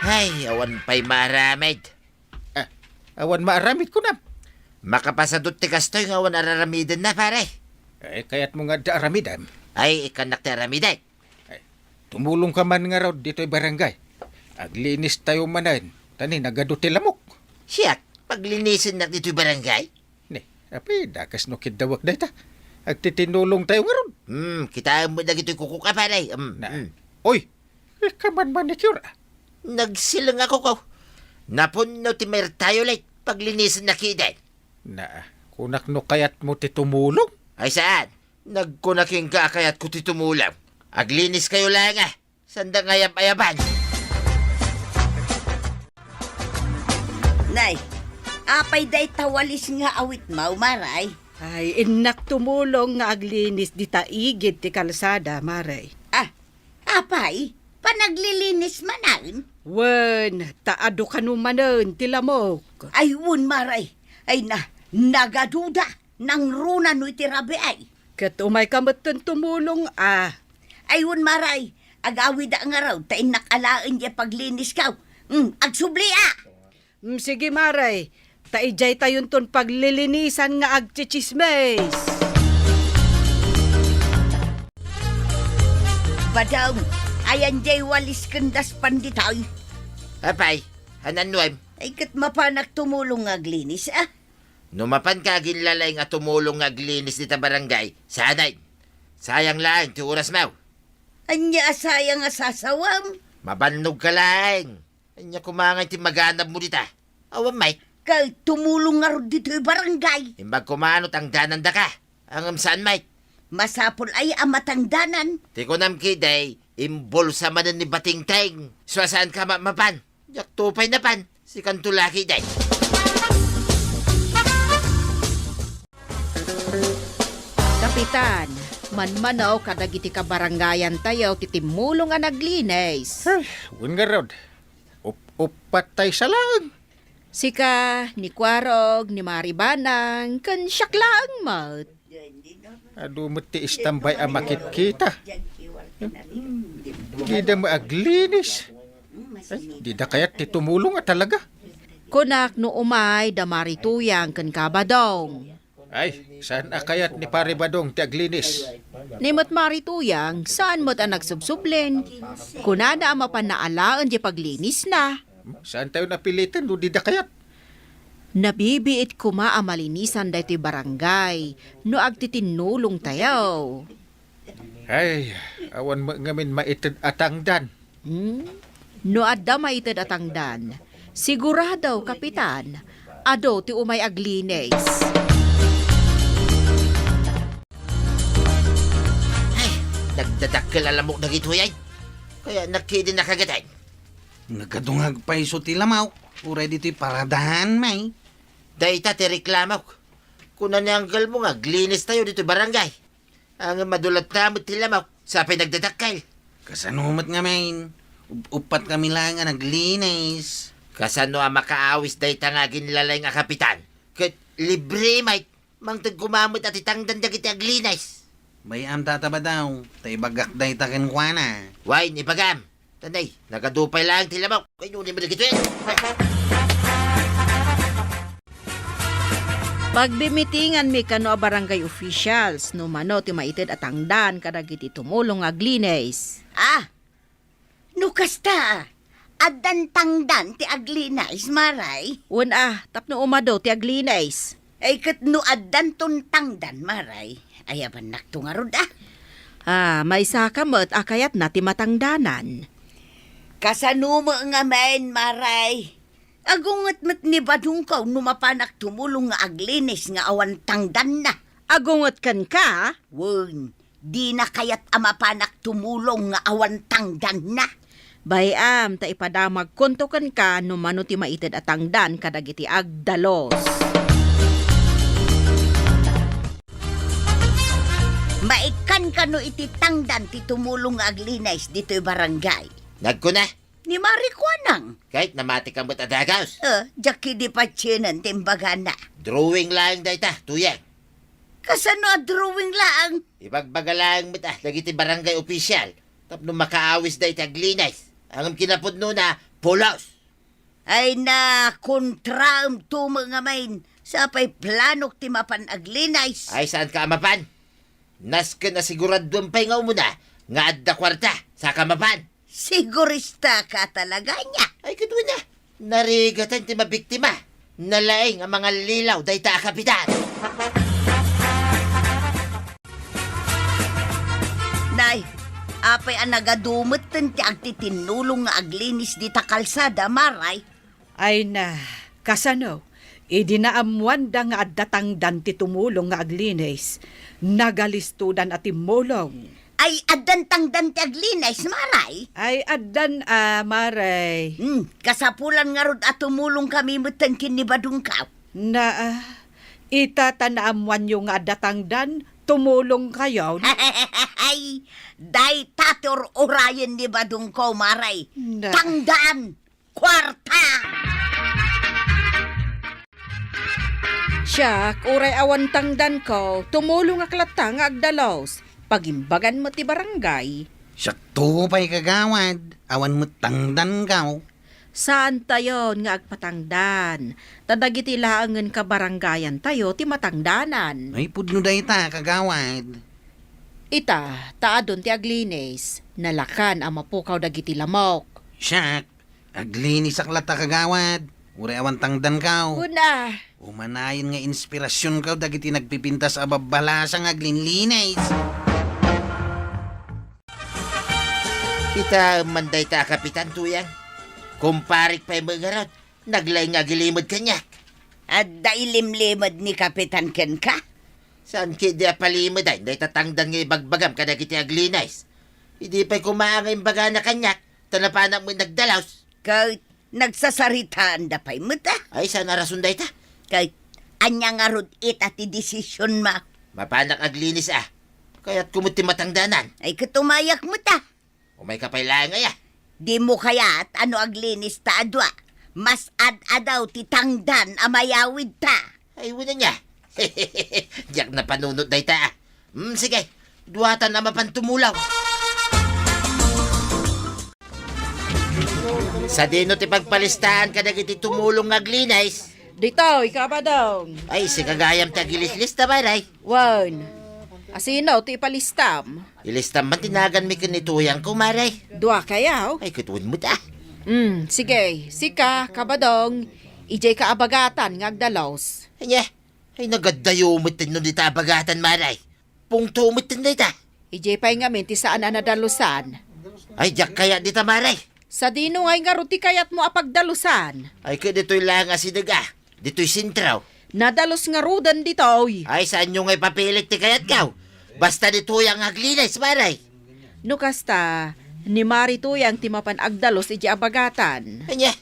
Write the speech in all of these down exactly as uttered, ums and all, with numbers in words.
Ay, awan pay maaramid. Ah, awan maaramid kunam? Makapasadut ti kastoy nga awan araramidenna, pare. Ay, kayatmo nga adda aramidem? Ay, ikkannak ti aramiden. Ay, tumulongka man ngarud ditoy barangay. Aglinis tayo manen, ta ni nagadu ti lamok. Siak, paglinisennak ditoy barangay? Ni, apay, dakes no kiddawek dayta. Agtitinulong tayo ngarud. Hmm, kitaem met dagitoy kukok a, pare. Hmm, Na, hmm. Oy, ikaman manicure, ah. Nagsileng a kuko. Napunno ti mertiolet, paglinisennak iden. Na, kunak no kayatmo ti tumulong? Ay saan? Nagkuna kenka a kayatko ti tumulong. Aglinis kayo laeng, ah. Sanda nga ayab-ayaban. Nay, apay dayta walis nga awitmo, Maray? Ay, innak tumulong nga aglinis dita igid ti kalsada, Maray. Ah, apay? Panaglilinis manen? Wen, ta adu kano manen ti lamok. Ay, wen, Maray. Ay na, nagaduda. Nangruna no iti rabii. Ket umayka metten tumulong a. Ay, wen, Maray, agawida ngarud ta innak alaen diay paglinisko. Mm, agsubli a. Mm, sige, Maray, ta idiay tayonton paglilinisan nga agtsitsismis. Badong, ayan diay walis ken daspan ditoy? Apay, hanannuem? Ay, ket mapanak tumulong nga aglinis, ah. No mapanka aginlalaing a tumulong nga aglinis dita barangay, saanen. Sayang laeng ti orasmo. Ania a sayang a sasawem? Mabannogka laeng. Ania koma ngay ti maganabmo dita? Awan met. Ket tumulong ngarud ditoy barangay. Imbag koma no tangdanandaka. Ngem saan met. Masapul aya a matangdanan? Ti kunam ketdi, imbulsa manen ni Batingting. Sua saanka ma-, mapan. Diakto pay napan, sikanto la ketdi. Kapitan, manmano kadagiti kabarangayantayo ti timmulong a naglinis. Ay, wen ngarud. Up-, uppat tay sa laeng. Sika, ni Kuarog, ni Mari Banang, ken siak laeng met. Adu met ti istambay a makitkita. Dida maaglinis. Ay, dida kayat ti tumulong a talaga. Kunak no umay da Mari Tuyang ken ka Badong. Ay, saan a kayat ni Pare Badong ti aglinis? Ni met Mari Tuyang, saan met a nagsubsublin. Kunana a mapan alaen ti paglinisna. Saan tayo napilitan no dida kayat? Nabibiit koma a malinisan daytoy barangay no agtitinnulong tayo. Ay, awan met ngamin maited a tangdan. Hmm? No adda maited a tangdan, sigurado, Kapitan, adu ti umay aglinis. Ay, nagdadakkel a lamok dagitoy ay. Kaya nakidi nakagatan. Nagadungag pay isu ti lamok, uray ditoy paradahan, may. Dayta ti reklamok. Kuna ni anggelmo nga aglinis tayo ditoy barangay. Ngem madulatta met ti lamok, sapay nagdadakkel. Kasano met ngamin? Up-, uppat kami laeng a naglinis. Kasano a makaawis dayta nga aginlalaing a kapitan? Ket libre met, mangted koma met a ti tangdan dagiti aglinis. Bay-am, Tata Badong, ta ibagak dayta kenkuana. Wen, ibagam. Tanay, nagadu pay laeng ti lamok. Ay, nuni mo dagitoy. Pagbimitinganmi kano a barangay officials no mano ti maited a tangdan kadagiti tumulong nga aglinis. Ah, no kasta, addan tangdan ti aglinis, Maray? Wen a, tapno umadu ti aglinis. Ay, ket no addanton tangdan, Maray, ayabannakto ngarud, ah. Ah, maysaka met a kayatna ti matangdanan. Kasano met ngamin, Maray? Agunget met ni Badongko no mapanak tumulong nga aglinis nga awan tangdanna. Agunget kenka? Wen, dina kayat a mapanak tumulong nga awan tangdanna. Bay-am ta ipadamagkonto kenka no mano ti maited a tangdan kadagiti agdalus. Maikkan kano iti tangdan ti tumulong nga aglinis ditoy barangay? Nagkuna? Ni Mari Kuanang. Ket namati ka met a dagus. Eh, diak idi patienen ti imbagana. Drawing laeng dayta, Tuyang. Kasano a drawing laeng? Ibagbaga laeng met, ah, dagiti barangay official tapno makaawis dayta aglinis. Ngem kinapudnona, Pulos! Ay na, kontraem tumo nga main. Sapay planok ti mapan aglinis. Ay, saanka a mapan? Nasken a siguraduem pay nga umuna nga adda kuarta, saka mapan. Sigurista ka talaga nia. Ay, ket wen a. Narigatan ti mabiktima. Nalaing a mangallilaw dayta a kapitan. Nay, apay a nagadumetten ti agtitinnulong nga aglinis dita kalsada, Maray? Ay na, kasano? Idi naammoanda nga adda tangdan ti tumulong nga aglinis, nagalistodan a timmulong. Ay, addan tangdan ti aglinis, Maray? Ay, addan a, Maray. Hmm, kasapulan ngarud a tumulongkami metten ken ni Badongkaw. Na, ah, ita ta naammoanyo nga adda tangdan, tumulongkayon? Ay, dayta ti ur-urayen ni Badongkaw, Maray. Na. Tangdan! Kuarta! Siak, uray awan tangdanko, tumulongak latta nga agdalus. Pagimbagan met ti barangay. Siakto pay, kagawad, awan met tangdanko. Saantayon nga agpatangdan, ta dagiti laengen kabarangayantayo ti matangdanan. Ay, pudno dayta, kagawad. Ita, ta adun ti aglinis, nalakan a mapukaw dagiti lamok. Siak, aglinisak latta, kagawad. Uray awan tangdanko. Kuna. Umanayon nga inspirasionko dagiti nagpipintas a babbalasa nga aglinlinis. Ita man dayta a kapitan, Tuyang. Kumparek pay met ngarud, naglaing nga agilimed kaniak. Adda ilimlimed ni Kapitan kenka? Saan ketdi a palimedan dayta tangdan nga ibagbagam kadagiti aglinis? Idi pay koma nga imbagana kaniak, ta napanak met nagdalus. Ket nagsasaritaanda pay met a. Ay, saan a rason dayta? Ket ania ngarud ita ti desisionmo? Mapanak aglinis a. Kayatko met ti matangdanan. Ay, ket umayak met a. Umayka pay laeng aya. Dimo kayat a no aglinis ta a dua, mas ad-adaw ti tangdan a mayawidta? Ay, wen ania. Diak napanunot dayta a. Hmm, sige. Duatan a mapan tumulong. Sadino ti pagpalistaan kadagiti tumulong nga aglinis? Ditoy, Kabadong. Ay, sika gayam ti agilislista, Maray. Wen. Asino ti ipalistam? Ilistam man ti naganmi ken ni Tuyangko, Maray. Dua kayo? Ay, ket wen met a. Hmm, sige. Sika, Kabadong, idiay ka abagatan nga agdalus. Ania? Ay, nagaddayo met no dita abagatan, Maray. Pungto met dayta. Idiay pay ngamin ti saan a nadalusan. Ay, diak kayat dita, Maray. Sadino ngay ngarud ti kayatmo a pagdalusan? Ay, ket ditoy laeng a sideg a. Ditoy sentro. Nadalus ngaruden ditoy. Ay, saanyo ngay papilit ti kayatko? Basta ni Tuyang aglinis, Maray. No kasta, ni Mari Tuyang ti mapan agdalus idiay abagatan. Ania?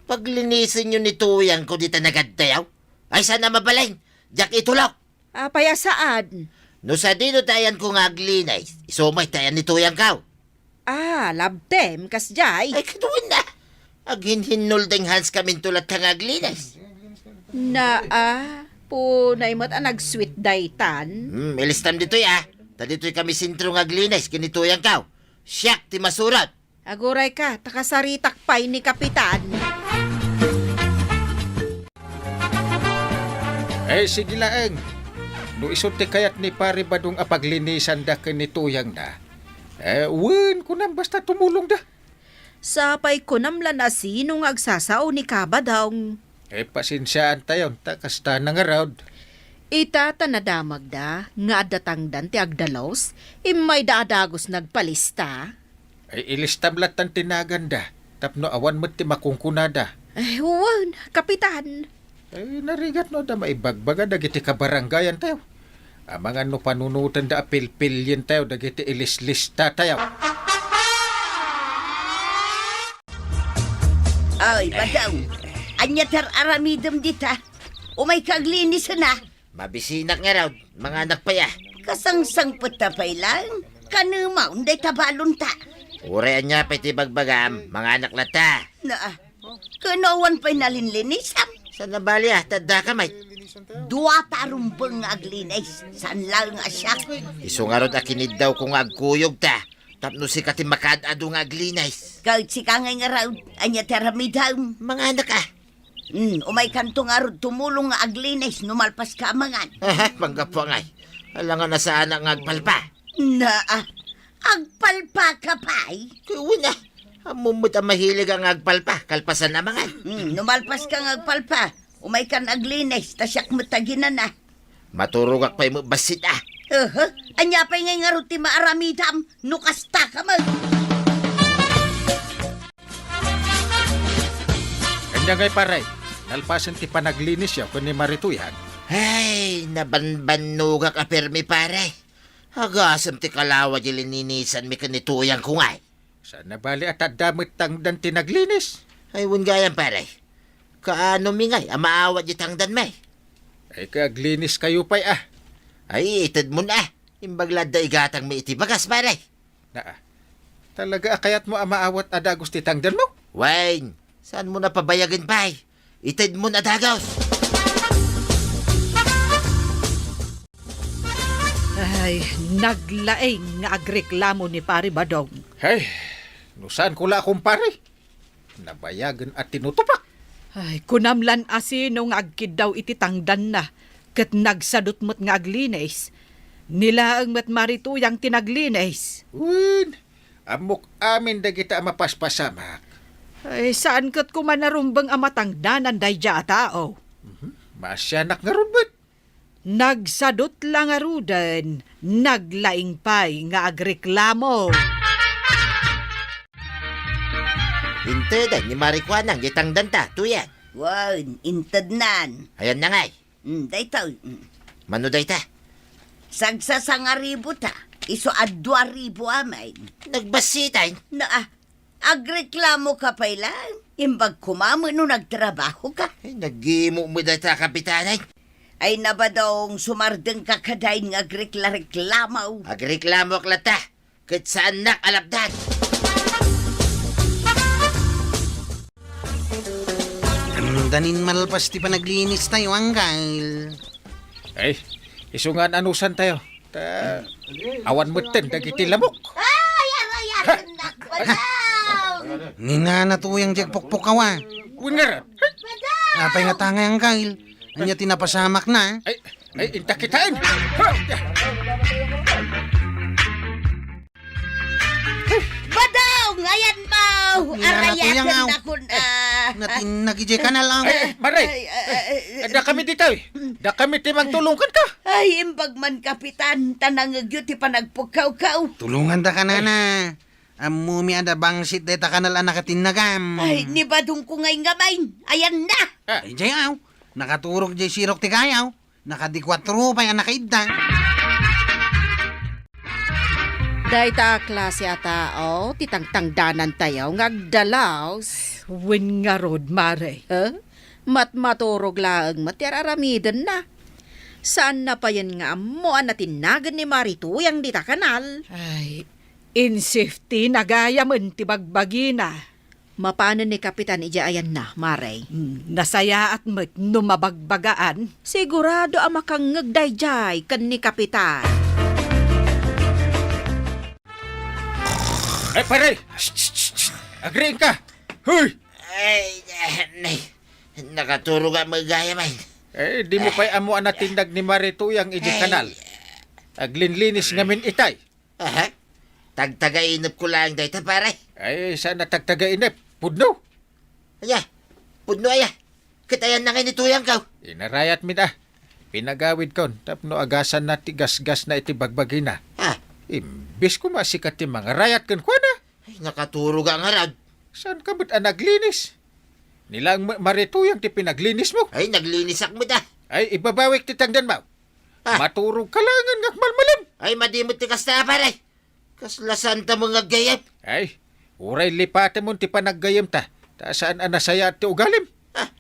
Paglinisenyo ni Tuyangko dita nagaddayaw? Ay, saan a mabalin? Diak itulok. Apay a saan? No sadino ti ayanko nga aglinis, isu met ti ayan ni Tuyangko. Ah, labtem, kasdiay? Ay, ket wen a. Aghinhinnol deng Hans kaminto latta nga aglinis. Naa, punay met a nagsweet daytan. Hmm, ilistam ditoy a. Ta ditoy kami sentro nga aglinis ken ni Tuyangko. Siak ti masurot. Aguray ka, ta kasaritak pay ni Kapitan. Eh, sige laeng. No isu ti kayat ni Pare Badong a paglinisanda ken ni Tuyangna, eh, wen, kunam basta tumulongda. Sapay kunam la no asino nga agsasao ni Kabadong. Eh, pasensiaantayon, ta kasta na ngarud. Ita ta nadamagda nga adda tangdan ti agdalus, immayda a dagus nagpalista. Ay, ilistam lattan ti naganda, tapno awan met ti makunkunada. Ay, wen, Kapitan. Ay, narigat no adda maibagbaga dagiti kabarangayantayo. Amangan no panunotenda a pilpilientayo dagiti ilislistatayo. Ay, Badong, ania ti ar-aramidem dita? Umayka aglinisan a. Mabisinak ngarud, manganak pay a. Kasangsangpetta pay laeng, kanemaon dayta balonta. Uray ania pay ti bagbagam, manganak latta. Naa, ken awan pay nalinlinisam. Saan a bali a, ta addaka met. Dua ta a rumbeng nga aglinis, saan laeng a siak. Isu ngarud a kiniddawko nga agkuyogta. Tapno sika ti makaad-adu nga aglinis. Ket sika ngay ngarud, ania ti aramidem? Manganak a. Hmm, umaykanto ngarud tumulong nga aglinis no malpaska a mangan. Aha, panggapuangay. Alangan a saanak nga agpalpa. Naa, agpalpaka pay? Ket wen a. Ammom met a mahilig nga agpalpa, kalpasan a mangan. Hmm, no malpaska nga agpalpa, umaykan aglinis, ta siak met a ginana. Maturogak pay met bassit a. Aha, ania pay ngay ngarud ti maaramidem no kasta ka met? Ania ngay, pare, nalpasen ti panaglinisyo ken ni Mari Tuyang? Ay, nabanbannogak a permi, pare. Agasem ti kalawa di lininisanmi ken ni Tuyangko ngay. Saan a bali a ta adda met tangdan ti naglinis? Ay, wen gayam, pare. Kaanomi ngay a maawat di tangdanmi? Ay, ket agliniskayo pay a. Ay, itedmon a. Imbag la adda igatangmi iti bagas, pare. Naa. Talaga a kayatmo a maawat a dagus ti tangdanmo? Wen, saanmon a pabayagen pay? Itedmon a dagus. Ay, naglaing nga agreklamo ni Pare Badong. Ay, no saanko la a kumpare, nabayagen a tinutupak. Ay, kunam lan a sino nga agkiddaw iti tangdanna, ket nagsadut met nga aglinis. Ni laeng met Mari Tuyang ti naglinis. Wen, ammok amin dagita a mapaspasamak. Ay, saan ket koma a rumbeng a matangdanan daydiay a tao. Mhm. Maasianak ngarud met. Nagsadut la ngaruden, naglaing pay nga agreklamo. Inteden ni Mari Kuanang di tangdanta, Tuyang. Wen, intednan. Ayanna ngay. Mm, daytoy. Mm. Mano dayta? Sagsasangaribu ta, isu a dua ribu amin. Nagbassiten? Naa, agreklamoka pay laeng. Imbag koma met no nagtrabahoka. Ay, nagimo met dayta, Kapitan, ay. Ay, nabadong, sumardengka kadain nga agreklareklamo. Agreklamoak latta, ket saannak a lapdan. Ania danin malpas ti panaglinistayo, Anggal? Ay, isu nga an-anusantayo. Ta, awan metten dagiti lamok. Ay, aray, aray, nagpadaw! Ni Nana Tuyang diay agpukpukaw a. Wen ngarud. Apay ngata ngay, Anggal? Ania ti napasamakna? Ay, ay, inta kitaen. Badaw, ngayan mo! Ni Nana Tuyang, aw. Arayaken nakon, ah. Natinnag idiay kanal, aw. Ay, ay, Mare. Ay, ay, ay, ay. Dakami ditoy. Dakami ti mangtulong kenka. Ay, imbag man, Kapitan, ta nangngegyo ti panagpukkawkaw. Tulongandaka, Nana. Ammomi a da bangsit dayta kanal a nakatinnagam. Ay, ni badongko ngay ngamin. Ayanna. Ah. Ay, diay, aw. Nakaturog diay sirok ti gayaw. Nakadi kuatro pay a nakaidda. Dayta a klase a tao ti tangtangdanantayo nga agdalaus. Wen ngarud, Mare. Eh? Matmaturog laeng met ti ar-aramidenna. Saanna payen nga ammo a natinnagen ni Mari Tuyang dita kanal. Ay, in safety na gayamen ti bagbagina. Mapanen ni Kapitan idiay ayanna, Mare. Hmm, nasayaat met no mabagbagaan. Sigurado a makangngeg daydiay ken ni Kapitan. Ay, pare! Shh, shh, shh, shh! Agriingka! Hoy! Ay, eh, nay, nakaturog a magayam ay. Eh, di mo pay ammo a natinnag ni Mari Tuyang idiay kanal. Aglinlinis ngamin itay. Aha. Tagtagainepko laeng dayta, pare. Ay, saan a tagtagainep. Pudno. Aya, pudno aya. Ket ayanna ngay ni Tuyangko. Inarayatmi da. Pinagawidkon tapno agasanna ti gasgasna iti bagbagina. Ah. Imbes koma sika ti mangarayat kenkuana. Ay, nakaturog a ngarud. Saanka met a naglinis? Ni laeng Ma-, Mari Tuyang ti pinaglinismo. Ay, naglinisak met a. Ay, ibabawik ti tangdanmo. Ah. Maturogka laengen nga agmalmalem. Ay, madi met ti kasta, pare. Kasla saanta met nga aggayem. Ay, uray lipatemon ti panaggayemta, ta saan a nasayaat ti ugalim. Ah.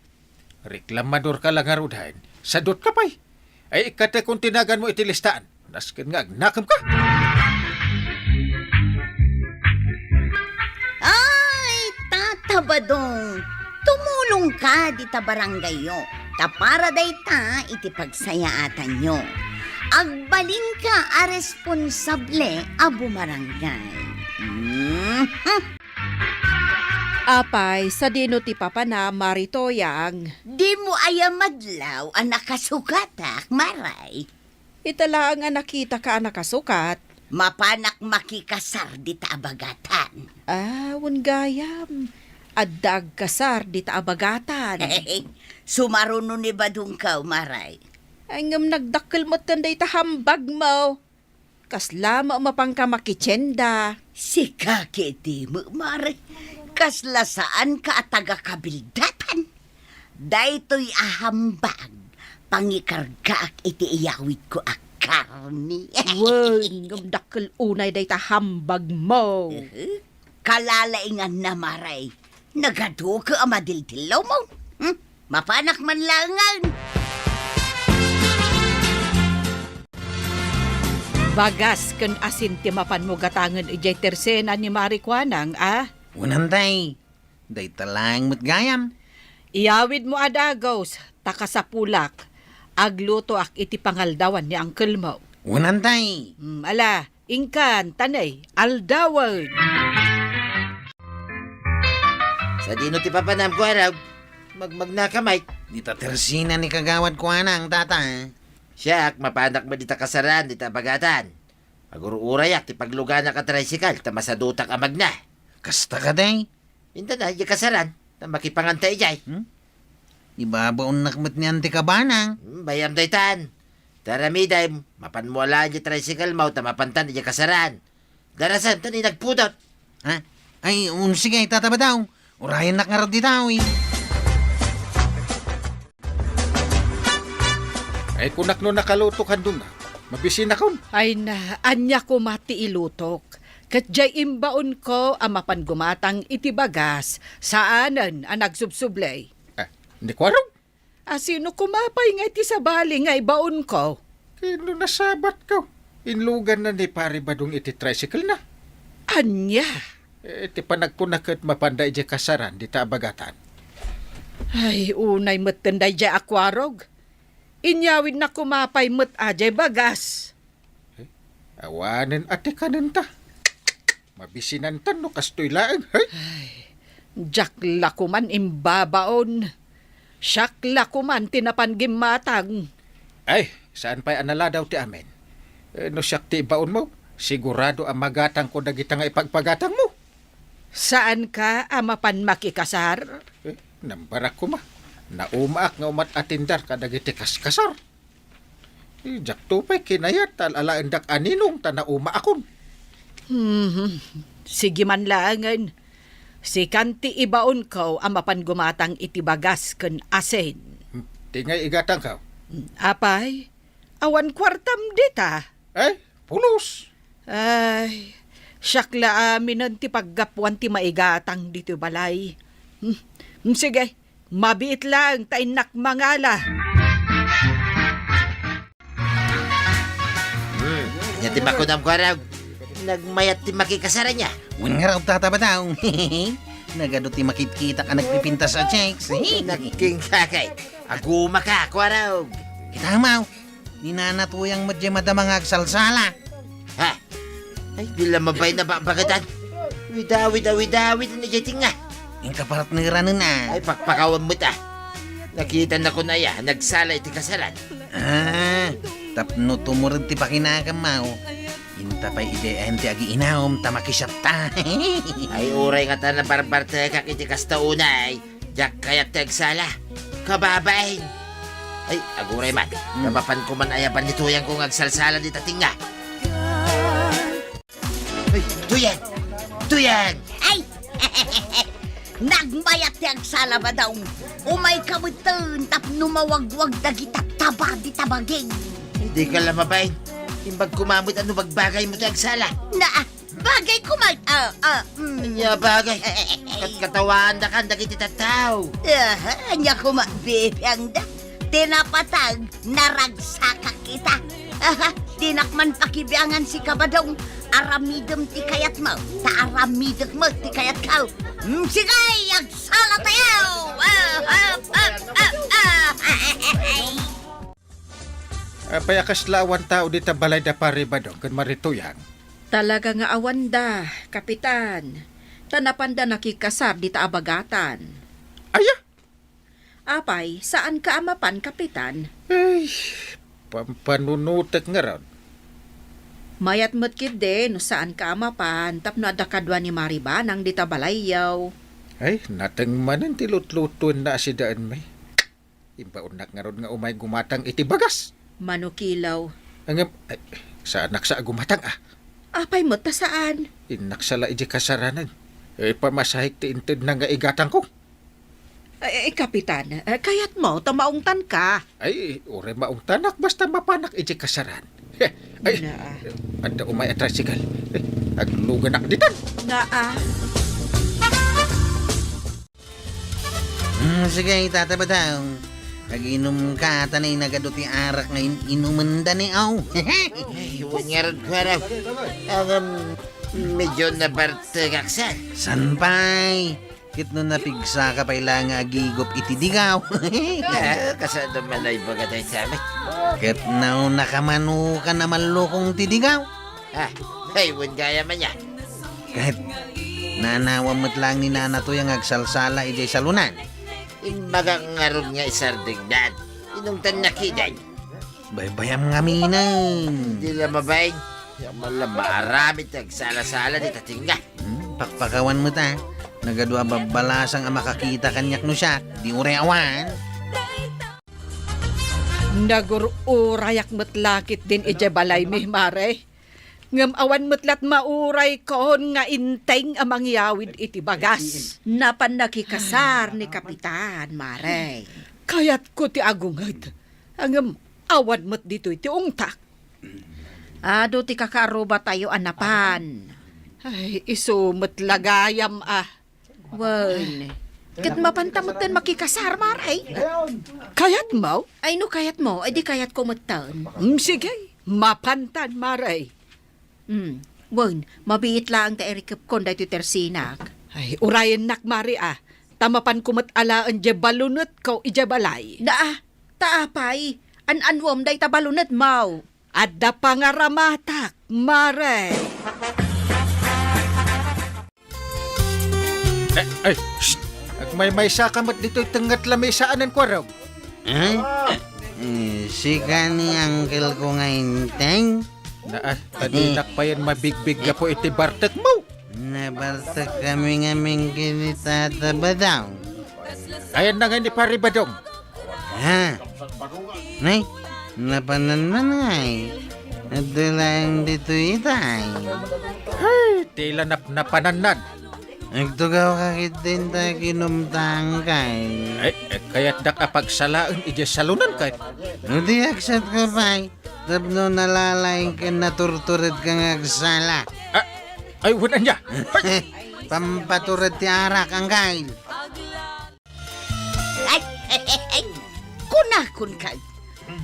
Reklamadorka la ngaruden. Sadutka pay. Ay, ikkatekon ti naganmo iti listaan. Nasken nga agnakemka. Ay, Tata Badong, tumulongka dita barangayyo, ta para dayta iti pagsayaatanyo. Agbalinka a responsable a bumarangay. Mhm. Apay, sadino ti papanam, Mari Toyang? Dimo aya madlaw a nakasukatak, Maray? Ita laeng a nakitaka a nakasukat. Mapanak makikasar dita a bagatan. Ah, wen gayam. Adda agkasar dita a bagatan. Sumaruno ni badongko, Maray. Ay, ngem nagdakkel metten dayta hambagmo. Kasla met mapanka makitienda? Sika ketdi met, Maray. Kasla saanka a taga-kabildatan. Daytoy a hambag, pangikargaak iti iyawidko a karne. Wen, ngem dakkel unay dayta hambagmo. Ehe. Kalalainganna, Maray. Nagaduka a madildillawmo. Hmm? Mapanak man laengen. Bagas ken asin ti mapanmo gatangen idiay tersena ni Mari Kuanang, a? Wen, tay. Dayta laeng met gayam. Iyawidmo a dagus, ta kasapulak. Aglutoak iti pangaldawan ni angkelmo. Wen, tay. Hmm, ala, inkan, tanay, aldawen. Sadino ti papanam, Kuarog? Magmagnaka met. Dita tersena ni Kagawad Kuanang, tata. Siak, mapanak met dita kasaran, dita bagatan. Agur-urayak ti pagluganak a tricycle ta masadutak a magna. Kasta kadi? Inta na, idiay kasaran, ta makipanganta idiay. Hmm? Ibabaonnak met ni Auntie Kabanang. Hmm, bayam daytan. Ta aramidem, mapanmo alaen idiay tricycle mo, ta mapantan idiay kasaran. Darasem, ta ni nagpudot. Ha? Ay, um, sige, Tata Badong. Urayennak ngarud dita, uy. Ay, kunak no nakalutok, handuna. Mabisinakon. Ay na, ania koma ti ilutok? Ket diay imbaonko a mapan gumatang iti bagas, saanen a nagsubsublay. Ah, ni Kuarog? A, sino koma pay nga iti sabali nga ibaonko? Ken no nasabatko, inluganna ni Pari Badong iti tricycle na. Ania? Eh, ti panagkuna ket mapanda idiay kasaran dita a bagatan. Ay, unay metten daydiay a Kuarog. Inyawidna koma pay met a diay bagas. Eh, awanen a ti kanenta. Mabisinantan no kastoy laeng, hey? Ay, diak la koman imbabaon. Siak la koman ti napan gimmatang. Ay, saan pay a naladaw ti amin. Eh, no siak ti ibaonmo, sigurado a magatangko dagita nga ipagpagatangmo. Saanka a mapan makikasar? Eh, nambarak koma. Naumaak nga umat-atindar kadagiti kaskasar. Eh, diakto pay kinayat ta al-alaendak a ninong ta naumaakon. Hmm, sige man laengen. Sikan ti ibaonko a mapan gumatang iti bagas ken asin. Hmm, ti ngay igatangko? Hmm, apay, awan kuartam dita? Ay, pulos. Ay, siak la aminen ti paggapuan ti maigatang ditoy balay. Hmm, hmm, sige. Mabiit laeng ta innak mangala. Hmm. Ania ti makunam, Kuarog? Nagmayat ti makikasar ania? Wen ngarud, Tata Badong. Nagadu ti makitkitak a nagpipintas a chicks. Nagkingkakay. Agumaka, Kuarog. Kita, Maw. Ni Nana Tuyang met diay madama nga agsalsala. Ha? Ay, di la mabain a babagatan. Widawid a widawid ni diay tinga. Inka partneran na. Ay, pakpakawan met a. Nakitanakon aya, nagsala iti kasaran. Ah, tapno tumurod ti pakinakam, Maw. Inta pay idiay ayan ti agiinam, ta makisiapta. Ay, uray ngata nabarbartekak iti kasta unay. Diak kayat ti agsala. Kababain. Ay, aguray man. Hmm. Mapanko man ayaban ni Tuyangko nga agsalsala dita tinga. Ay, Tuyang! Tuyang! Ay! Nagmayat ti agsala, Badong. Umayka metten tapno mawagwag dagita taba dita baging. Ay, dika la mabain. Imbag koma met a no bagbagaymo ti agsala. Na, bagay koma, ah, ah, mm. Ania bagay? Katkatawaandakan dagiti tattao. Aha, ania koma, bibiangda. Ti napatag, naragsakak ita. Aha, dinak man pakibiangan, sika, Badong. Aramidem ti kayatmo, ta aramidek met ti kayatko. Mm, sige, agsala tayo! Ah, ah, ah, ah, ah. Apay a kasla awan tao dita balay da Pari Badong ken Mari Tuyang? Talaga nga awanda, Kapitan. Ta napanda nakikasar dita a bagatan. Aya? Apay, saanka a mapan, Kapitan? Ay, pampanunutek ngarud. Mayat met ketdi no saanka a mapan tapno adda kadua ni Maribanang dita balayyo. Ay, nateng manen ti lutlutuenna a sidaenmi. Imbaonnak ngarud nga umay gumatang iti bagas. Manukilaw. Ngem, ay, saanak sa a gumatang, ah. Apay met ta saan? Innak sa la iti kasaranan. Ipamasahek ti intedna nga igatangko. Ay, ay, Kapitan, eh, kayatmo ta maungtanka? Ay, uray maungtanak basta mapanak iti kasaran. Heh, ay, Naa. Adda umay a tricycle. Eh, agluganak ditan. Naa. Hmm, sige, Tata Badong. Aginumka, ta nagadu ti arak nga in-inumenda ni aw. Ay, wen ngarud, kuarog. Agam, medyo nabartegak sa. San pay? Ket no napigsaka pay la nga agigup iti digaw. Ah, kasano man ay baga tayo sa amin? Ket no nakamano ka na mallukong ti digaw. Ah, ay, wen gayam aya. Ket nanawam met laeng ni Nana Toy nga agsalsala idiay salunan. Imbagak ngarud nga isardengdan. Inungtan na kiden. Baybayam ngamin. Di la mabain. Yaman la maaramid ti agsala-sala dita tengnga. Hmm, pakpakawan met a. Nagadu a babbalasang a makakita kaniak no siak. Di uray awan. Nagur-urayak met la ketdin idiay balaymi, Mare. Ngem awan met lat mauraykon nga inteng a mangyawid iti bagas. Napan nakikasar ni Kapitan, Mare. Kayatko ti agunged. Ngem awan met ditoy ti ungtak. Adu ti kakaarrubatayo a napan. Ay, isu met la gayam a. Wen, ket mapanta metten makikasar, Mare. Kayatmo? Ay, no kayatmo, ay di kayatko metten. Mm, sige, mapantan, Mare. Mm, wen, mabiit laeng ta irikepkon daytoy tersinak. Ay, urayennak, Mare, a. Ta mapanko met alaen diay balunetko idiay balay. Naa, ta apay, an-anuem dayta balunetmo? Adda pangaramatak, Mare. Eh, ay, shh! Agmaymaysa ka met ditoy tengnga ti lamesa, anan kuarog? Eh? Eh, sika ni uncle ko nga inteng? Naa, ta dinak payen mabigbig gapu iti bartekmo. Nabartek kami ngamin ken ni Tata Badong. Ayanna ngay ni Pari Badong? Ha? Nay, napanan man ngay. Adda laeng ditoy itay. Ay, ti la nap-, napanannan. Agtugaw ka ketdin ta kinumtang kay. Ay, eh, kayatdak a pagsalaen idiay salunan kay. No di agsat ka pay, tapno nalalaing ken naturtured ka nga agsala. Ah, ay, wen ania? Ay! Pampatured ti arak, anggail. Ay, kunakon kay,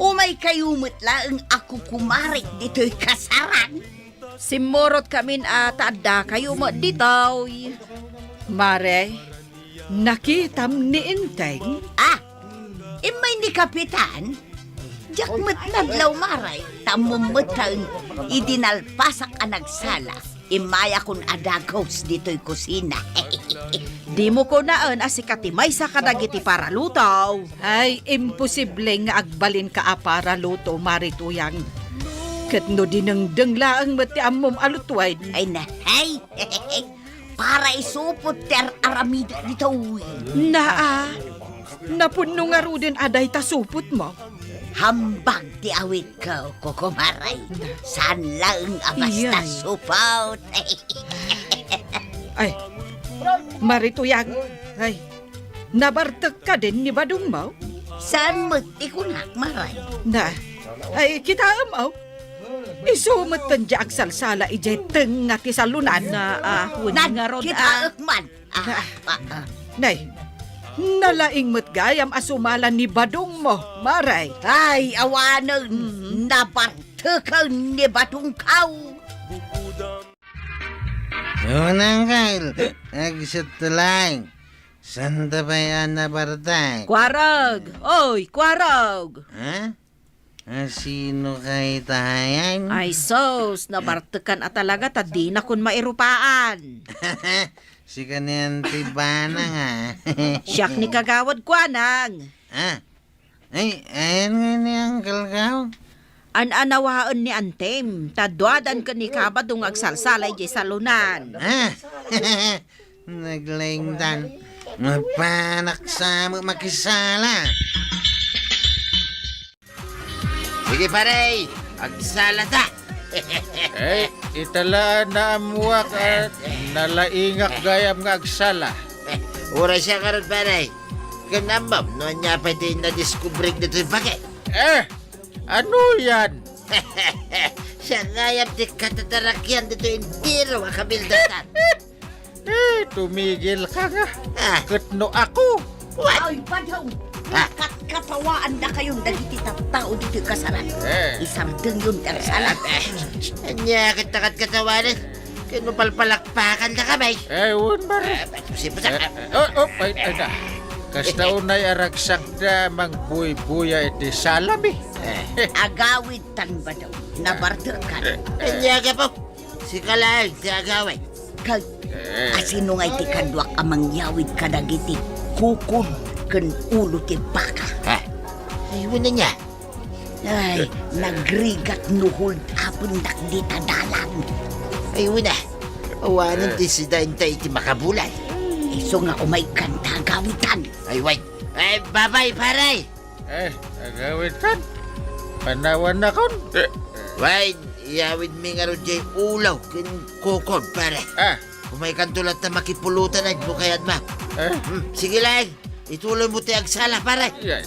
umay kayo met laeng a kukumarik ditoy kasaran. Simmurot kamin a ta adda kayo met ditoy. Mare, nakitam ni Inteng? Ah, immay ni Kapitan? Diak met nadlaw, Mare, ta ammom met ta idi nalpasak a nagsala. Immayakon a dagus ditoy kusina. Dimo kunaen a sika ti maysa kadagiti paraluto. Ay, imposible nga agbalinka a paraluto, Mare Tuyang. Ket no dinengdeng laeng met ti ammom a lutuen. Ay na, ay! Para isupot ti ar-aramidek ditoy. Naa, napunno ngaruden a dayta supotmo. Hambag ti awitko, kukumare. Saan laeng a basta Iyay. Supot. Ay, Mare Tuyang. Ay, nabartek kadin ni badongmo? Saan met ti kunak, Mare? Na, ay, kitaem, aw. Isu met ti agsalsala idiay tengnga ti salunan. Na, ah, wen ngarud, ah. Nagkitaek man. Ah, ah, ah. Nay, nalaing met gayam a sumala ni badongmo, Mare. Ay, awanen, Mhm. Nabarteken ni badongko. Unang kail, agsutlay. Santa pay a nabartek. Kuarog! Oy, kuarog! Ha? A, sino kay tayan? Ay, sus, nabartekan a talaga ta dinakon mairupaan. Sika ni Auntie Bana nga. Siak ni kagawad kuanang. Ah, ay, ayan nga ni Uncle Gaw. An-anawaen ni Antem, ta duadan ken ni Kabado nga agsalsala idiay salonan. Ah, naglaingtan. Mapanak sa mo makisala. Sige, pare, agsala ta. Eh, ita la naammuak a nalaingak gayam nga agsala. Uray siak ngarud, pare. Ken ammom no ania pay ti nadiskubrek ditoy bage? Eh, ano yan? Siak gayam ti katatarakian ditoy entero a kabildasan. Eh, tumigil ka nga. Ah. Ket no ako? What? Ay, padaw! Ah. Katkatawaandakayon dagiti tattao ditoy kasaran. Eh. Isardengyon ti agsala. Eh, ania ket ta katkatawanan? Ken no palpalakpakandaka, bay? Eh, wen, pare. Eh, bay, pusi, pusi. Eh, eh, oh, oh, ay, ay, da. Kasta unay aragsakda mangbuybuya iti salami. Eh. Agawid tan, padaw. Nabartekan. Eh, eh. Ania, gapo? Sika laeng ti agawid. Kag, eh, asino ngay ti kaduak a mangyawid kadagiti kukod ken ulo ti baka? Ha? Ay, wen ania? Ay, nagrigat no hold-upendak dita dalan. Ay, wen a. Awanen ti sida inta iti makabulay. Isu nga umaykan ta agawitan. Ay, wen. Ay, babay, pare! Eh, agawitan? Panawannakon? Wen, iyawidmi ngarud diay ulo ken kukod, pare. Ah. Umaykanto latta makipulotan, ay, no kayatmo. Eh? Hmm, sige laeng. Ituloymo ti agsala, pare. Yan.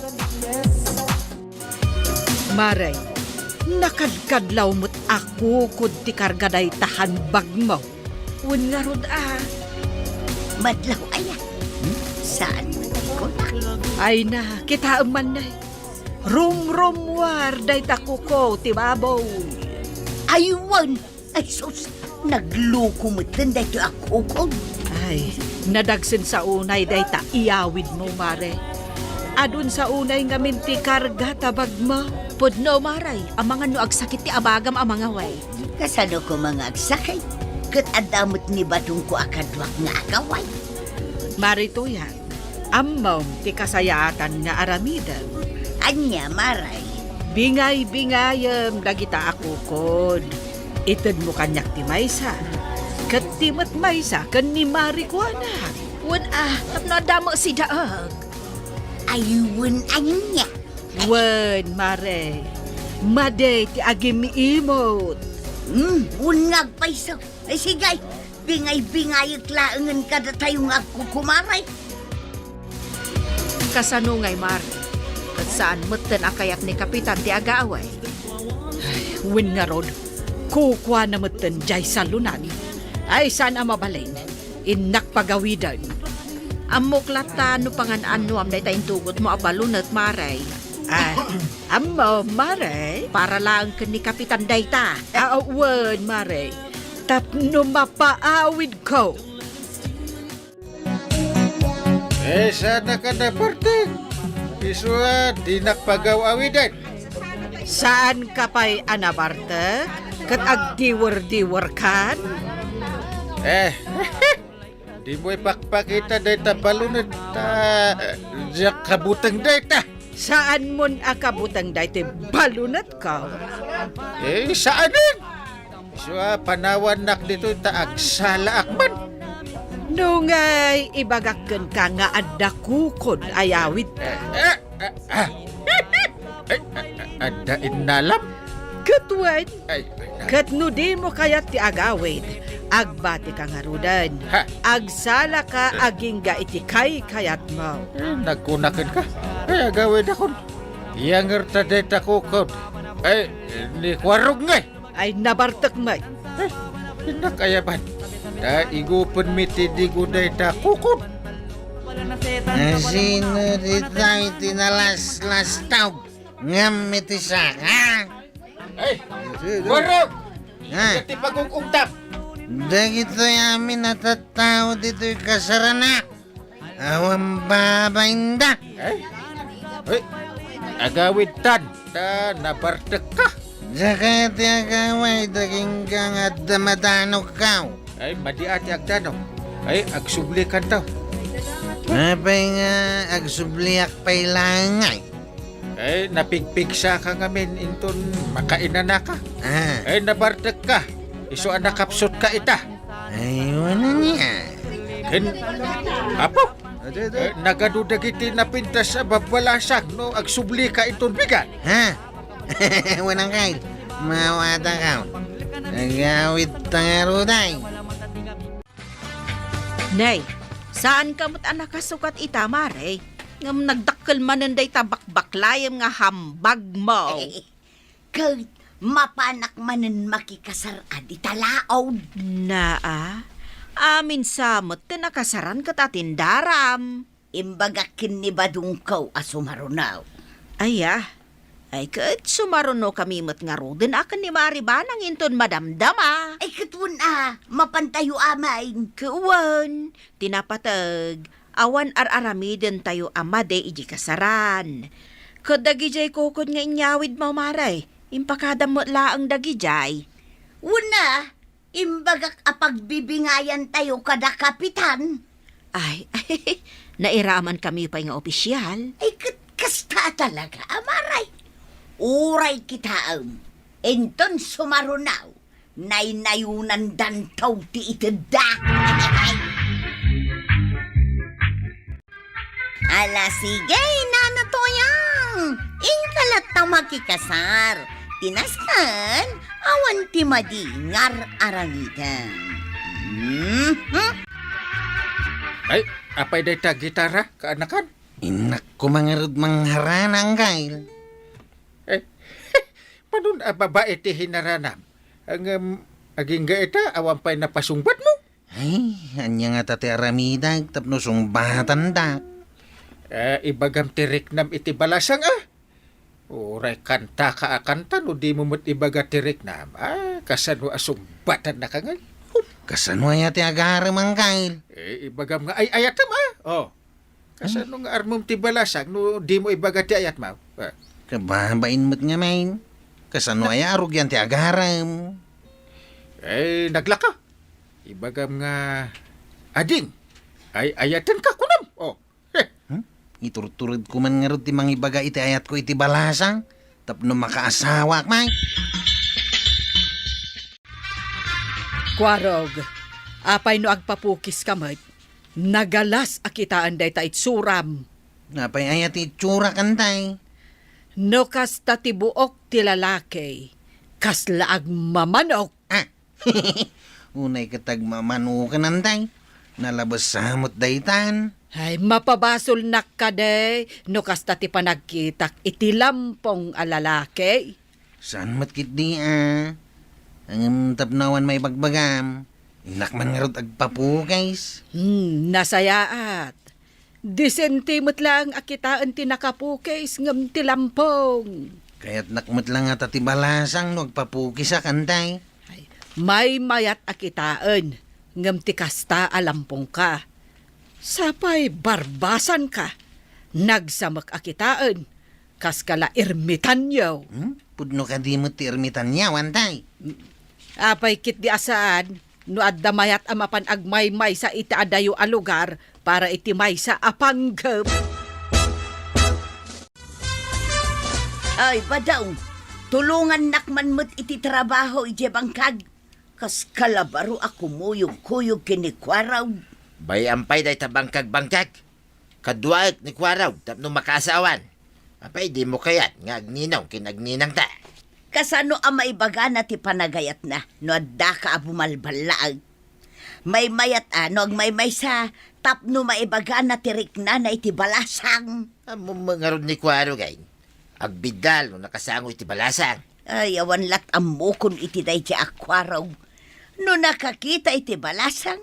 Mare, nakadkadlaw met a kukod ti karga dayta hambagmo. Wen ngarud a. Madlaw aya? Hmm? Saan man ti kunak? Ay na, kitaem man, nay. Rumrummuar dayta kuko ti baboy. Ay, wen! Ay, sus! Nagluko metten daytoy a kukod. Ay, nadagsen sa unay dayta iyawidmo, Mare. Adun sa unay ngamin ti karga ta bagmo. Pudno, Mare, amangan no agsakit ti abagam a mangaway. Kasano koma nga agsakit? Ket adda met ni batongko a kaduak nga agaway. Mare Tuyang, ammom ti kasayaatan nga aramidem. Ania, Mare? Bingay-bingayem dagita a kukod. Itedmo kaniak ti maysa, ket ti met maysa ken ni Mare Kuana. Wen a, tapno adda met sidaek. Ay, wen ania? Wen, Mare. Madi ti agim-imot. Hmm, wen nga agpayso. Ay, sige, bingay-bingayek laengen kadatayo nga agkukumare. Kasano ngay, Mare? Ket saan metten a kayat ni Kapitan ti agaaway? Ay, wen ngarud, kukuana metten diay salonan. Ay, saan a mabalin. Innak pagawiden. Ammok latta no pangan-annuam dayta intugotmo a balunet, Mare. Ah, ammom, Mare? Para laeng ken ni Kapitan dayta. Ah, wen, Mare. Tapno mapaawidko. Eh, saanka a nabartek? Isu a dinak pagaw-awiden. Saanka pay a nabartek? Ket agdiwer-diwerkan? Eh, dimo ipakpakita dayta balunet ta diak kabuteng dayta. Saanmon a kabuteng daytoy balunetko? Eh, saanen? Isu a panawannak ditoy ta agsalaak man. No ngay, ibagak kenka nga adda kukod a yawidta. Eh, eh, eh, ah. Ay, a-, a-, adda innalam? Ket wen, ay, ay, ay. Ket no dimo kayat ti agawid, agbatika ngaruden. Ha? Agsalaka agingga iti kaykayatmo. Eh, nagkunakenka? Ay, agawidakon. Iyangerta dayta kukod. Ay, ni kuarog ngay. Ay, nabartek met. Eh, innak ayaban. Ta igupenmi ti digo dayta kukod. Asino ditoy ti nalaslastaw ngem iti saka? Ay, barok! Ha? Iti pagugugtam. Dagitoy amin a tattao ditoy kasaranak. Awan babainda. Eh? Eh, agawid tan. Ta nabartekka. Daka ti agaway dagingga nga adda madanogkaw. Ay, madi a ti agdanong. Ay, agsublikanto. Apay nga agsubliak pay langay? Ay, napigpigsa ka ngamin inton makainanaka. Ah. Ay, nabartek ka. Isu a nakapsut ka ita. Ay, wala niya. Ken, apo, Ade, ade. Eh, nagadu dagiti napintas a babbalasang no agsubli ka inton bigat. Ha? Wala kay, mawata ka. Agawid ta ngarud ay. Nay, saan ka met a nakasukat ita, Mare? Ngem nagdakkel manen dayta bakbaklayem nga hambag mo. Ket mapanak manen makikasar a di talaod. Naa, amin sa met ti nakasaran ket atindaram. Imbagak ken ni badongko a sumarunaw. Aya, ay ket sumaruno kami met ngaruden a ken ni Mari Banang inton madamdama. Ay ket wen a, mapantayo amin. Ket wen, ti napateg, awan ar-aramidentayo a madi iti kasaran. Ket dagidiay kukod nga inyawid mo, Mare, impakadam met laeng dagidiay. Wen a, imbagak a pagbibingayantayo kada kapitan. Ay, nairaman kami pay nga opisial. Ay, ket kasta talaga, Mare. Uray kitaem, inton sumarunaw, naynayonandanto ti itedda. Ala, sige, Nana Toyang, inka latta makikasar. Ti nasken, awan ti madi nga ar-aramidem. Mhm. Ay, apay dayta gitara, kaanakan? Innak ko mangarud mangharana, Anggail. Eh, panon a babae ti hinaranam? Ngem, agingga ita, awan pay napasungbatmo? Ay, ania ngata ti aramidek tapno sungbatandak? Eh, ibagam ti riknam iti balasang, a? Uray kantaka a kanta no dimo met ibaga ti riknam. Ah, kasano a sungbatannaka ngay? Kasano aya ti agarem, Anggail? Eh, ibagam nga ay-ayatem, a? Oh. Kasano nga armem ti balasang no dimo ibaga ti ayatmo? Ah. Kababain met ngamin. Kasano aya a rugian ti agarem? Eh, naglaka. Ibagam nga, ading, ay-ayatenka kunam. Oh. Heh. Hmm? Iturturedko man ngarud ti mangibaga iti ayatko iti balasang tapno makaasawak, Mike. Kuarog, apay no agpapukiska met? Nagalas a kitaen dayta itsuram. Apay aya ti itsurak, Antay? No kasta ti buok ti lalaki, kasla agmamanok. Ah! Unay ket agmamanokan, Antay. Nalabes sa met daytan. Ay, mapabasolnak kadi no kasta ti panagkitak iti lampong a lalaki. Saan met ketdi a? Ngem tapno awan maibagbagam, innak man ngarud agpapukis. Hmm, nasayaat. Disente met laeng a kitaen ti nakapukis ngem ti lampong. Kayatnak met la ngata ti balasang no agpapukisak, Antay. Ay, maymayat a kitaen ngem ti kasta a lampongka. Sapay barbasanka. Nagsamek a kitaen. Kaska la ermitanyo. Hmm? Pudno kadi met ti ermitanyo, Antay? Apay ketdi a saan no adda mayat a mapan agmaymaysa iti adayo a lugar para iti maysa a panggep? Ay, Badong, tulongannak man met iti trabaho idiay bangkag. Kaska la baro a kumuyogkuyog ken ni Kuarog. Bay-am pay dayta bangkag-bangkag. Kaduaek ni Kuarog tapno makaasawan. Apay, dimo kayat nga agninong ken agninangta? Kasano a maibagana ti panagayatna no addaka a bumalballaag? Maymayat a no agmaymaysa tapno maibagana ti riknana iti balasang. Ammom ngarud ni Kuarog ay. Agbiddal no nakasango iti balasang. Ay, awan lat ammokon iti daydiay a Kuarog. No nakakita iti balasang,